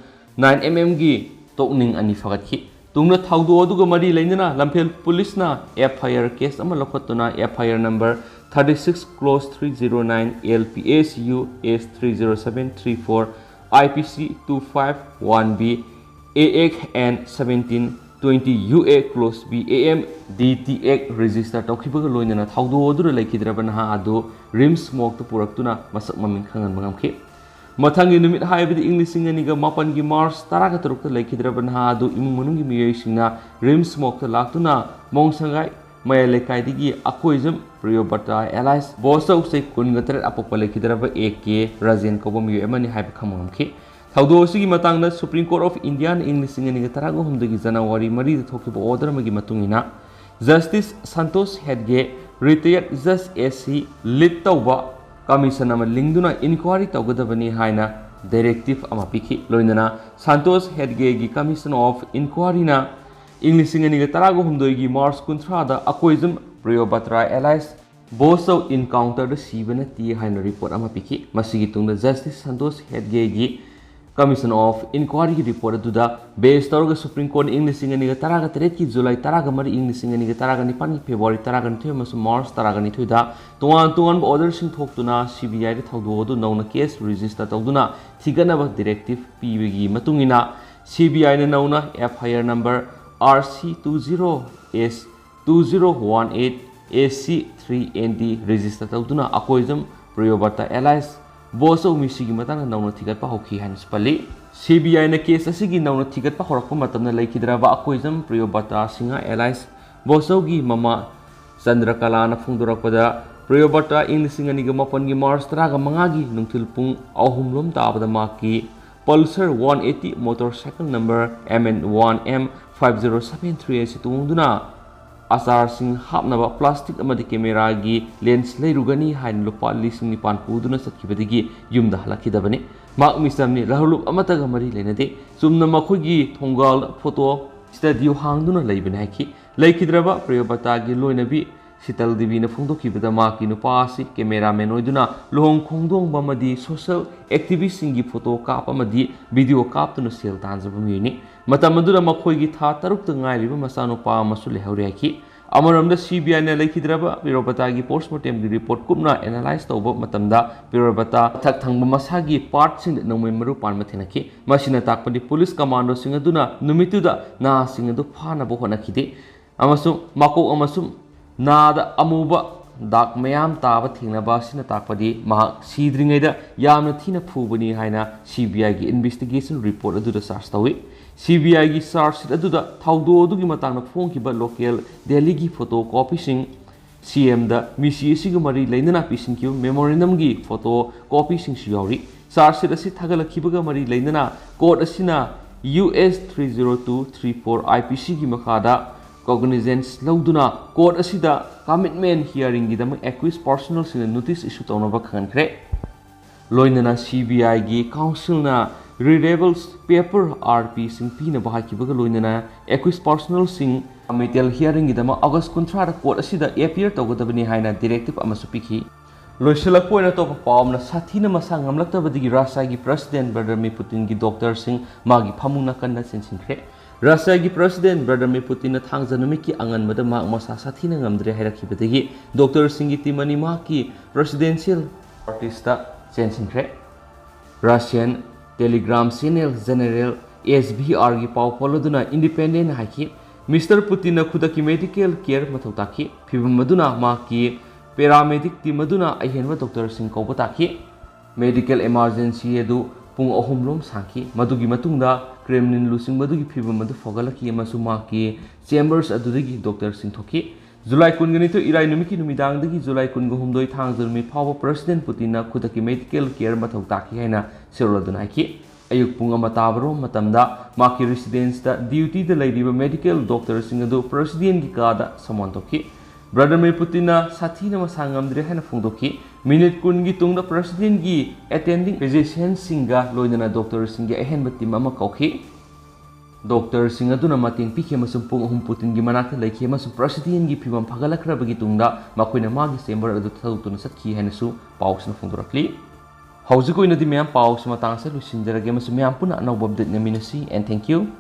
ꯅꯥꯏꯟ ꯑꯦꯝ ꯑꯦꯝꯒꯤ ꯇꯣꯛꯅꯤꯡ ꯑꯅꯤ ꯐꯒꯠꯈꯤ꯫ ꯇꯨꯡꯗ ꯊꯧꯗꯣꯛ ꯑꯗꯨꯒ ꯃꯔꯤ ꯂꯩꯅꯅ ꯂꯝꯐꯦꯜ ꯄꯨꯂꯤꯁꯅ ꯑꯦꯐ ꯑꯥꯏ ꯑꯥꯔ ꯀꯦꯁ ꯑꯃ ꯂꯧꯈꯠꯇꯨꯅ F I R number thirty six clause three zero nine L P S U S three zero seven three four, I P C two five one B, A X and seventeen twenty U A clause B A M D T Act register ꯇꯧꯈꯤꯕꯒ ꯂꯣꯏꯅꯅ ꯊꯧꯗꯣꯛ ꯑꯗꯨꯗ ꯂꯩꯈꯤꯗ꯭ꯔꯕ ꯅꯍꯥ ꯑꯗꯨ ꯔꯤꯝꯁ ꯃꯣꯔꯒꯇ ꯄꯨꯔꯛꯇꯨꯅ ꯃꯁꯛ ꯃꯃꯤꯡ ꯈꯪꯍꯟꯕ ꯉꯝꯈꯤ꯫ ꯃꯊꯪꯒꯤ ꯅꯨꯃꯤꯠ ꯍꯥꯏꯕꯗꯤ ꯏꯪ ꯂꯤꯁꯤꯡ ꯑꯅꯤꯒ ꯃꯥꯄꯟꯒꯤ ꯃꯥꯔꯆ ꯇꯔꯥꯒ ꯇꯔꯨꯛꯇ ꯂꯩꯈꯤꯗ꯭ꯔꯕ ꯅꯍꯥ ꯑꯗꯨ ꯏꯃꯨꯡ ꯃꯅꯨꯡꯒꯤ ꯃꯤꯑꯣꯏꯁꯤꯡꯅ ꯔꯤꯝꯁ ꯃꯣꯔꯒꯇ ꯂꯥꯛꯇꯨꯅ ꯃꯣꯡꯁꯪꯒꯥꯏ ꯃꯌꯥꯏ ꯂꯩꯀꯥꯏꯗꯒꯤ ꯑꯀꯣꯏꯖꯝ ꯄ꯭ꯔꯤꯌꯣꯕ꯭ꯔꯇꯥ alias ꯕꯣꯁꯇ ꯎꯆꯩ ꯀꯨꯟꯒ ꯇꯔꯦꯠ ꯑꯄꯣꯛꯄ ꯂꯩꯈꯤꯗ꯭ꯔꯕ ꯑꯦ ꯀꯦ ꯔꯥꯖꯦꯟ ꯀꯧꯕ ꯃꯤꯑꯣꯏ ꯑꯃꯅꯤ ꯍꯥꯏꯕ ꯈꯪꯕ ꯉꯝꯈꯤ꯫ ꯊꯧꯗꯣꯛ ꯑꯁꯤꯒꯤ ꯃꯇꯥꯡꯗ Supreme Court of Indiaꯅ ꯏꯪ ꯂꯤꯁꯤꯡ ꯑꯅꯤꯒ ꯇꯔꯥꯒ ꯍꯨꯝꯗꯣꯏꯒꯤ ꯖꯅꯋꯥꯔꯤ ꯃꯔꯤꯗ ꯊꯣꯛꯈꯤꯕ order ꯑꯃꯒꯤ ꯃꯇꯨꯡ ꯏꯟꯅ, Justice Santosh Hegde, retired judge A C lead ꯇꯧꯕ ꯀꯃꯤꯁꯟ ꯑꯃ ꯂꯤꯡꯗꯨꯅ ꯏꯟꯀ꯭ꯋꯥꯔꯤ ꯇꯧꯒꯗꯕꯅꯤ ꯍꯥꯏꯅ ꯗꯥꯏꯔꯦꯛꯇꯤꯚ ꯑꯃ ꯄꯤꯈꯤ꯫ ꯂꯣꯏꯅꯅ ꯁꯥꯟꯇꯣꯁ ꯍꯦꯗꯒꯦꯒꯤ ꯀꯃꯤꯁꯟ ꯑꯣꯐ ꯏꯟꯀ꯭ꯋꯥꯔꯤꯅ ꯏꯪ ꯂꯤꯁꯤꯡ ꯑꯅꯤꯒ ꯇꯔꯥꯒꯍꯨꯝꯗꯣꯏꯒꯤ ꯃꯥꯔꯆ ꯀꯨꯟꯊ꯭ꯔꯥꯗ ꯑꯀꯣꯏꯖꯝ ꯄ꯭ꯔꯤꯌꯣꯕꯇ꯭ꯔꯥ ꯑꯦꯂꯥꯏꯁ ꯕꯣꯁꯆꯧ ꯏꯟꯀꯥꯎꯟꯇꯔꯗ ꯁꯤꯕ ꯅꯠꯇꯦ ꯍꯥꯏꯅ ꯔꯤꯄꯣꯔꯠ ꯑꯃ ꯄꯤꯈꯤ꯫ ꯃꯁꯤꯒꯤ ꯇꯨꯡꯗ ꯖꯁꯇꯤꯁ ꯁꯟꯇꯣꯁ ꯍꯦꯗꯒꯦꯒꯤ ꯀꯃꯤꯁꯟ ꯑꯣꯐ ꯏꯟꯀ꯭ꯋꯥꯔꯤꯒꯤ ꯔꯤꯄꯣꯔꯠ ꯑꯗꯨꯗ ꯕꯦꯁ ꯇꯧꯔꯒ ꯁꯨꯄ꯭ꯔꯤꯝ ꯀꯣꯔꯠꯅ ꯏꯪ ꯂꯤꯁꯤꯡ ꯑꯅꯤꯒ ꯇꯔꯥꯒ ꯇꯔꯦꯠꯀꯤ ꯖꯨꯂꯥꯏ ꯇꯔꯥꯒ ꯃꯔꯤ, ꯏꯪ ꯂꯤꯁꯤꯡ ꯑꯅꯤꯒ ꯇꯔꯥꯒ ꯅꯤꯄꯥꯟꯒꯤ ꯐꯦꯕ꯭ꯔꯨꯋꯥꯔꯤ ꯇꯔꯥꯒ ꯅꯤꯊꯣꯏ ꯑꯃꯁꯨꯡ ꯃꯥꯔꯆ ꯇꯔꯥꯒ ꯅꯤꯊꯣꯏꯗ ꯇꯣꯉꯥꯟ ꯇꯣꯉꯥꯟꯕ ꯑꯣꯔꯗꯔꯁꯤꯡ ꯊꯣꯛꯇꯨꯅ ꯁꯤ ꯕꯤ ꯑꯥꯏꯗ ꯊꯧꯗꯣꯛ ꯑꯗꯨ ꯅꯧꯅ ꯀꯦꯁ ꯔꯦꯖꯤꯁꯇꯔ ꯇꯧꯗꯨꯅ ꯊꯤꯒꯠꯅꯕ ꯗꯤꯔꯦꯛꯇꯤꯚ ꯄꯤꯕꯒꯤ ꯃꯇꯨꯡ ꯏꯟꯅ ꯁꯤ ꯕꯤ ꯑꯥꯏꯅ ꯅꯧꯅ F I R number R C two zero S two zero one eight A C three N D register ꯇꯧꯗꯨꯅ ꯑꯀꯣꯏꯖꯝ ꯄ꯭ꯔꯤꯌꯣꯕ꯭ꯔꯇ ꯑꯦꯂꯥꯏꯁ ꯕꯣꯁꯆꯧ ꯃꯤꯁꯤꯒꯤ ꯃꯇꯥꯡꯗ ꯅꯧꯅ ꯊꯤꯒꯠꯄ ꯍꯧꯈꯤ ꯍꯥꯏꯅꯁꯨ ꯄꯜꯂꯤ꯫ ꯁꯤ ꯕꯤ ꯑꯥꯏꯅ ꯀꯦꯁ ꯑꯁꯤꯒꯤ ꯅꯧꯅ ꯊꯤꯒꯠꯄ ꯍꯧꯔꯛꯄ ꯃꯇꯝꯗ ꯂꯩꯈꯤꯗ꯭ꯔꯕ ꯑꯀꯣꯏꯖꯝ ꯄ꯭ꯔꯤꯌꯣꯕ꯭ꯔꯇ ꯁꯤꯡꯍ ꯑꯦꯂꯥꯏꯁ ꯕꯣꯁꯆꯧꯒꯤ ꯃꯃꯥ ꯆꯟꯗ꯭ꯔꯀꯂꯥꯅ ꯐꯣꯡꯗꯣꯔꯛꯄꯗ, ꯄ꯭ꯔꯤꯌꯣꯕ꯭ꯔꯇ ꯏꯪ ꯂꯤꯁꯤꯡ ꯑꯅꯤꯒ ꯃꯥꯄꯟꯒꯤ ꯃꯥꯔꯆ ꯇꯔꯥꯒ ꯃꯉꯥꯒꯤ ꯅꯨꯡꯊꯤꯜ ꯄꯨꯡ ꯑꯍꯨꯝ ꯂꯣꯝ ꯇꯥꯕꯗ ꯃꯍꯥꯛꯀꯤ Pulsar one eighty motorcycle number M N one M five zero seven three ꯑꯁꯤ ꯇꯣꯡꯗꯨꯅ ꯑꯆꯥꯔꯁꯤꯡ ꯍꯥꯞꯅꯕ ꯄ꯭ꯂꯥꯁꯇꯤꯛ ꯑꯃꯗꯤ ꯀꯦꯃꯦꯔꯥꯒꯤ ꯂꯦꯟꯁ ꯂꯩꯔꯨꯒꯅꯤ ꯍꯥꯏꯅ ꯂꯨꯄꯥ ꯂꯤꯁꯤꯡ ꯅꯤꯄꯥꯟ ꯄꯨꯗꯨꯅ ꯆꯠꯈꯤꯕꯗꯒꯤ ꯌꯨꯝꯗ ꯍꯜꯂꯛꯈꯤꯗꯕꯅꯤ꯫ ꯃꯍꯥꯛ ꯃꯤꯆꯝꯅꯤ, ꯂꯍꯧꯂꯨꯞ ꯑꯃꯠꯇꯒ ꯃꯔꯤ ꯂꯩꯅꯗꯦ꯫ ꯆꯨꯝꯅ ꯃꯈꯣꯏꯒꯤ ꯊꯣꯡꯒꯥꯜ ꯐꯣꯇꯣ ꯁ꯭ꯇꯨꯗꯤꯑꯣ ꯍꯥꯡꯗꯨꯅ ꯂꯩꯕꯅꯤ ꯍꯥꯏꯈꯤ꯫ ꯂꯩꯈꯤꯗ꯭ꯔꯕ ꯄ꯭ꯔꯤꯌꯣꯕ꯭ꯔꯇꯥꯒꯤ ꯂꯣꯏꯅꯕꯤ ꯁꯤꯇꯜ ꯗꯦꯕꯤꯅ ꯐꯣꯡꯗꯣꯛꯈꯤꯕꯗ, ꯃꯍꯥꯛꯀꯤ ꯅꯨꯄꯥ ꯑꯁꯤ ꯀꯦꯃꯦꯔꯥꯃꯦꯟ ꯑꯣꯏꯗꯨꯅ ꯂꯨꯍꯣꯡ ꯈꯣꯡꯗꯣꯡꯕ ꯑꯃꯗꯤ ꯁꯣꯁꯤꯌꯦꯜ ꯑꯦꯛꯇꯤꯚꯤꯁ꯭ꯠꯁꯤꯡꯒꯤ ꯐꯣꯇꯣ ꯀꯥꯞ ꯑꯃꯗꯤ ꯚꯤꯗꯤꯑꯣ ꯀꯥꯞꯇꯨꯅ ꯁꯦꯜ ꯇꯥꯟꯖꯕ ꯃꯤꯑꯣꯏꯅꯤ꯫ ꯃꯇꯝ ꯑꯗꯨꯗ ꯃꯈꯣꯏꯒꯤ ꯊꯥ ꯇꯔꯨꯛꯇ ꯉꯥꯏꯔꯤꯕ ꯃꯆꯥꯅꯨꯄꯥ ꯑꯃꯁꯨ ꯂꯩꯍꯧꯔꯤ ꯍꯥꯏꯈꯤ꯫ ꯑꯃꯔꯣꯝꯗ, ꯁꯤ ꯕꯤ ꯑꯥꯏꯅ ꯂꯩꯈꯤꯗ꯭ꯔꯕ ꯄ꯭ꯔꯤꯌꯣꯕ꯭ꯔꯇꯥꯒꯤ ꯄꯣꯁꯃꯣꯔꯇꯦꯝꯒꯤ ꯔꯤꯄꯣꯔꯠ ꯀꯨꯞꯅ ꯑꯦꯅꯥꯂꯥꯏꯖ ꯇꯧꯕ ꯃꯇꯝꯗ, ꯄ꯭ꯔꯤꯌꯣꯕ꯭ꯔꯇꯥ ꯃꯊꯛ ꯊꯪꯕ ꯃꯁꯥꯒꯤ ꯄꯥꯔꯠꯁꯤꯡꯗ ꯅꯣꯡꯃꯩ ꯃꯔꯨ ꯄꯥꯟꯕ ꯊꯦꯡꯅꯈꯤ꯫ ꯃꯁꯤꯅ ꯇꯥꯛꯄꯗꯤ ꯄꯨꯂꯤꯁ ꯀꯃꯥꯟꯗꯣꯁꯤꯡ ꯑꯗꯨꯅ ꯅꯨꯃꯤꯠꯇꯨꯗ ꯅꯍꯥꯁꯤꯡ ꯑꯗꯨ ꯐꯥꯅꯕ ꯍꯣꯠꯅꯈꯤꯗꯦ꯫ ꯑꯃꯁꯨꯡ ꯃꯀꯣꯛ ꯑꯃꯁꯨꯡ ꯅꯥꯗ ꯑꯃꯨꯕ ꯗꯥꯛ ꯃꯌꯥꯝ ꯇꯥꯕ ꯊꯦꯡꯅꯕ ꯑꯁꯤꯅ ꯇꯥꯛꯄꯗꯤ ꯃꯍꯥꯛ ꯁꯤꯗ꯭ꯔꯤꯉꯩꯗ ꯌꯥꯝꯅ ꯊꯤꯅ ꯐꯨꯕꯅꯤ ꯍꯥꯏꯅ ꯁꯤ ꯕꯤ ꯑꯥꯏꯒꯤ ꯏꯟꯚꯦꯁꯇꯤꯒꯦꯁꯟ ꯔꯤꯄꯣꯔꯠ ꯑꯗꯨꯗ ꯆꯥꯔꯖ ꯇꯧꯏ꯫ ꯁꯤ ꯕꯤ ꯑꯥꯏꯒꯤ ꯆꯥꯔꯖ ꯁꯤꯠ ꯑꯗꯨꯗ ꯊꯧꯗꯣꯛ ꯑꯗꯨꯒꯤ ꯃꯇꯥꯡꯗ ꯐꯣꯡꯈꯤꯕ ꯂꯣꯀꯦꯜ ꯗꯦꯂꯤꯒꯤ ꯐꯣꯇꯣ ꯀꯣꯄꯤꯁꯤꯡ, ꯁꯤ ꯑꯦꯝꯗ ꯃꯤꯁꯤ ꯑꯁꯤꯒ ꯃꯔꯤ ꯂꯩꯅꯅ ꯄꯤꯁꯤꯟꯈꯤꯕ ꯃꯦꯃꯣꯔꯦꯟꯗꯝꯒꯤ ꯐꯣꯇꯣ ꯀꯣꯄꯤꯁꯤꯡꯁꯨ ꯌꯥꯎꯔꯤ꯫ ꯆꯥꯔꯖ ꯁꯤꯠ ꯑꯁꯤ ꯊꯥꯒꯠꯂꯛꯈꯤꯕꯒ ꯃꯔꯤ ꯂꯩꯅꯅ ꯀꯣꯔꯠ ꯑꯁꯤꯅ U S three zero two three four I P C ꯒꯤ ꯃꯈꯥꯗ cognizance ꯂꯧꯗꯨꯅ court ꯑꯁꯤꯗ commitment hearingꯒꯤꯗꯃꯛ accused personalꯁꯤꯡꯅ notice issue ꯇꯧꯅꯕ ꯈꯪꯍꯟꯈ꯭ꯔꯦ꯫ ꯂꯣꯏꯅꯅ CBIꯒꯤ councilꯅ readable paper RPꯁꯤꯡ ꯄꯤꯅꯕ ꯍꯥꯏꯈꯤꯕꯒ ꯂꯣꯏꯅꯅ accused personalꯁꯤꯡ committal hearingꯒꯤꯗꯃꯛ August ꯀꯨꯟꯊ꯭ꯔꯥꯗ court ꯑꯁꯤꯗ appear ꯇꯧꯒꯗꯕꯅꯤ ꯍꯥꯏꯅ directive ꯑꯃꯁꯨ ꯄꯤꯈꯤ꯫ ꯂꯣꯏꯁꯤꯜꯂꯛꯄ ꯑꯣꯏꯅ ꯑꯇꯣꯞꯄ ꯄꯥꯎ ꯑꯃꯅ, ꯁꯥꯊꯤꯅ ꯃꯁꯥ ꯉꯝꯂꯛꯇꯕꯗꯒꯤ ꯔꯁꯤꯌꯥꯒꯤ president Vladimir Putinꯒꯤ doctorꯁꯤꯡ ꯃꯥꯒꯤ ꯐꯃꯨꯡ ꯅꯥꯀꯟꯗ ꯆꯦꯟꯁꯤꯟꯈ꯭ꯔꯦ꯫ ꯔꯁꯤꯌꯥꯒꯤ president Vladimir Putinꯅ ꯊꯥꯡꯖ ꯅꯨꯃꯤꯠꯀꯤ ꯑꯉꯟꯕꯗ ꯃꯍꯥꯛ ꯃꯁꯥ ꯁꯥꯊꯤꯅ ꯉꯝꯗ꯭ꯔꯦ ꯍꯥꯏꯔꯛꯈꯤꯕꯗꯒꯤ doctorꯁꯤꯡꯒꯤ team ꯑꯅꯤ ꯃꯍꯥꯛꯀꯤ presidential quartersꯇ ꯆꯦꯟꯁꯤꯟꯈ꯭ꯔꯦ꯫ Russian Telegram channel General SVRꯒꯤ ꯄꯥꯎ ꯐꯣꯡꯂꯗꯨꯅ Independent ꯍꯥꯏꯈꯤ, Mister Putinꯅ ꯈꯨꯗꯛꯀꯤ medical care ꯃꯊꯧ ꯇꯥꯈꯤ꯫ ꯐꯤꯚꯝ ꯑꯗꯨꯅ ꯃꯍꯥꯛꯀꯤ paramedic team ꯑꯗꯨꯅ ꯑꯍꯦꯟꯕ doctorꯁꯤꯡ ꯀꯧꯕ ꯇꯥꯈꯤ꯫ Medical emergency ꯑꯗꯨ ꯄꯨꯡ ꯑꯍꯨꯝ ꯔꯣꯝ ꯁꯥꯡꯈꯤ꯫ ꯃꯗꯨꯒꯤ ꯃꯇꯨꯡꯗ Kremlin ꯂꯨꯆꯤꯡꯕꯗꯨꯒꯤ ꯐꯤꯚꯝ ꯑꯗꯨ ꯐꯒꯠꯂꯛꯈꯤ ꯑꯃꯁꯨꯡ ꯃꯍꯥꯛꯀꯤ chambers ꯑꯗꯨꯗꯒꯤ doctorꯁꯤꯡ ꯊꯣꯛꯈꯤ꯫ ꯖꯨꯂꯥꯏ ꯀꯨꯟꯒ ꯅꯤꯊꯣꯏ ꯏꯔꯥꯏ ꯅꯨꯃꯤꯠꯀꯤ ꯅꯨꯃꯤꯗꯥꯡꯗꯒꯤ ꯖꯨꯂꯥꯏ ꯀꯨꯟꯒ ꯍꯨꯝꯗꯣꯏ ꯊꯥꯡꯖ ꯅꯨꯃꯤꯠ ꯐꯥꯎꯕ President Putinꯅ ꯈꯨꯗꯛꯀꯤ medical care ꯃꯊꯧ ꯇꯥꯈꯤ ꯍꯥꯏꯅ ꯁꯤꯔꯣꯜ ꯑꯗꯨꯅ ꯍꯥꯏꯈꯤ꯫ ꯑꯌꯨꯛ ꯄꯨꯡ ꯑꯃ ꯇꯥꯕꯔꯣꯝ ꯃꯇꯝꯗ ꯃꯍꯥꯛꯀꯤ residenceꯇ dutyꯗ ꯂꯩꯔꯤꯕ medical doctorꯁꯤꯡ ꯑꯗꯨ Presidentꯀꯤ ꯀꯥꯗ summon ꯇꯧꯈꯤ꯫ Vladimir Putinꯅ ꯁꯥꯊꯤꯅ ꯃꯁꯥ ꯉꯝꯗ꯭ꯔꯦ ꯍꯥꯏꯅ ꯐꯣꯡꯗꯣꯛꯈꯤ꯫ ꯃꯤꯅꯤꯠ ꯀꯨꯟꯒꯤ ꯇꯨꯡꯗ Presidentꯀꯤ attending physicianꯁꯤꯡꯒ ꯂꯣꯏꯅꯅ doctorꯁꯤꯡꯒꯤ ꯑꯍꯦꯟꯕ team ꯑꯃ ꯀꯧꯈꯤ꯫ Doctorꯁꯤꯡ ꯑꯗꯨꯅ ꯃꯇꯦꯡ ꯄꯤꯈꯤ ꯑꯃꯁꯨꯡ ꯄꯨꯡ ꯑꯍꯨꯝ Putinꯒꯤ ꯃꯅꯥꯛꯇ ꯂꯩꯈꯤ ꯑꯃꯁꯨꯡ Presidentꯀꯤ ꯐꯤꯚꯝ ꯐꯒꯠꯂꯛꯈ꯭ꯔꯕꯒꯤ ꯇꯨꯡꯗ ꯃꯈꯣꯏꯅ ꯃꯥꯒꯤ chamber ꯑꯗꯨ ꯊꯥꯗꯣꯛꯇꯨꯅ ꯆꯠꯈꯤ ꯍꯥꯏꯅꯁꯨ ꯄꯥꯎꯁꯤꯅ ꯐꯣꯡꯗꯣꯔꯛꯂꯤ꯫ ꯍꯧꯖꯤꯛ ꯑꯣꯏꯅꯗꯤ ꯃꯌꯥꯝ ꯄꯥꯎꯁꯤ ꯃꯇꯥꯡ ꯑꯁꯤꯗ ꯂꯣꯏꯁꯤꯟꯖꯔꯒꯦ ꯑꯃꯁꯨꯡ ꯃꯌꯥꯝ ꯄꯨꯟꯅ ꯑꯅꯧꯕ update ꯉꯥꯏꯃꯤꯟꯅꯁꯤ, and thank you꯫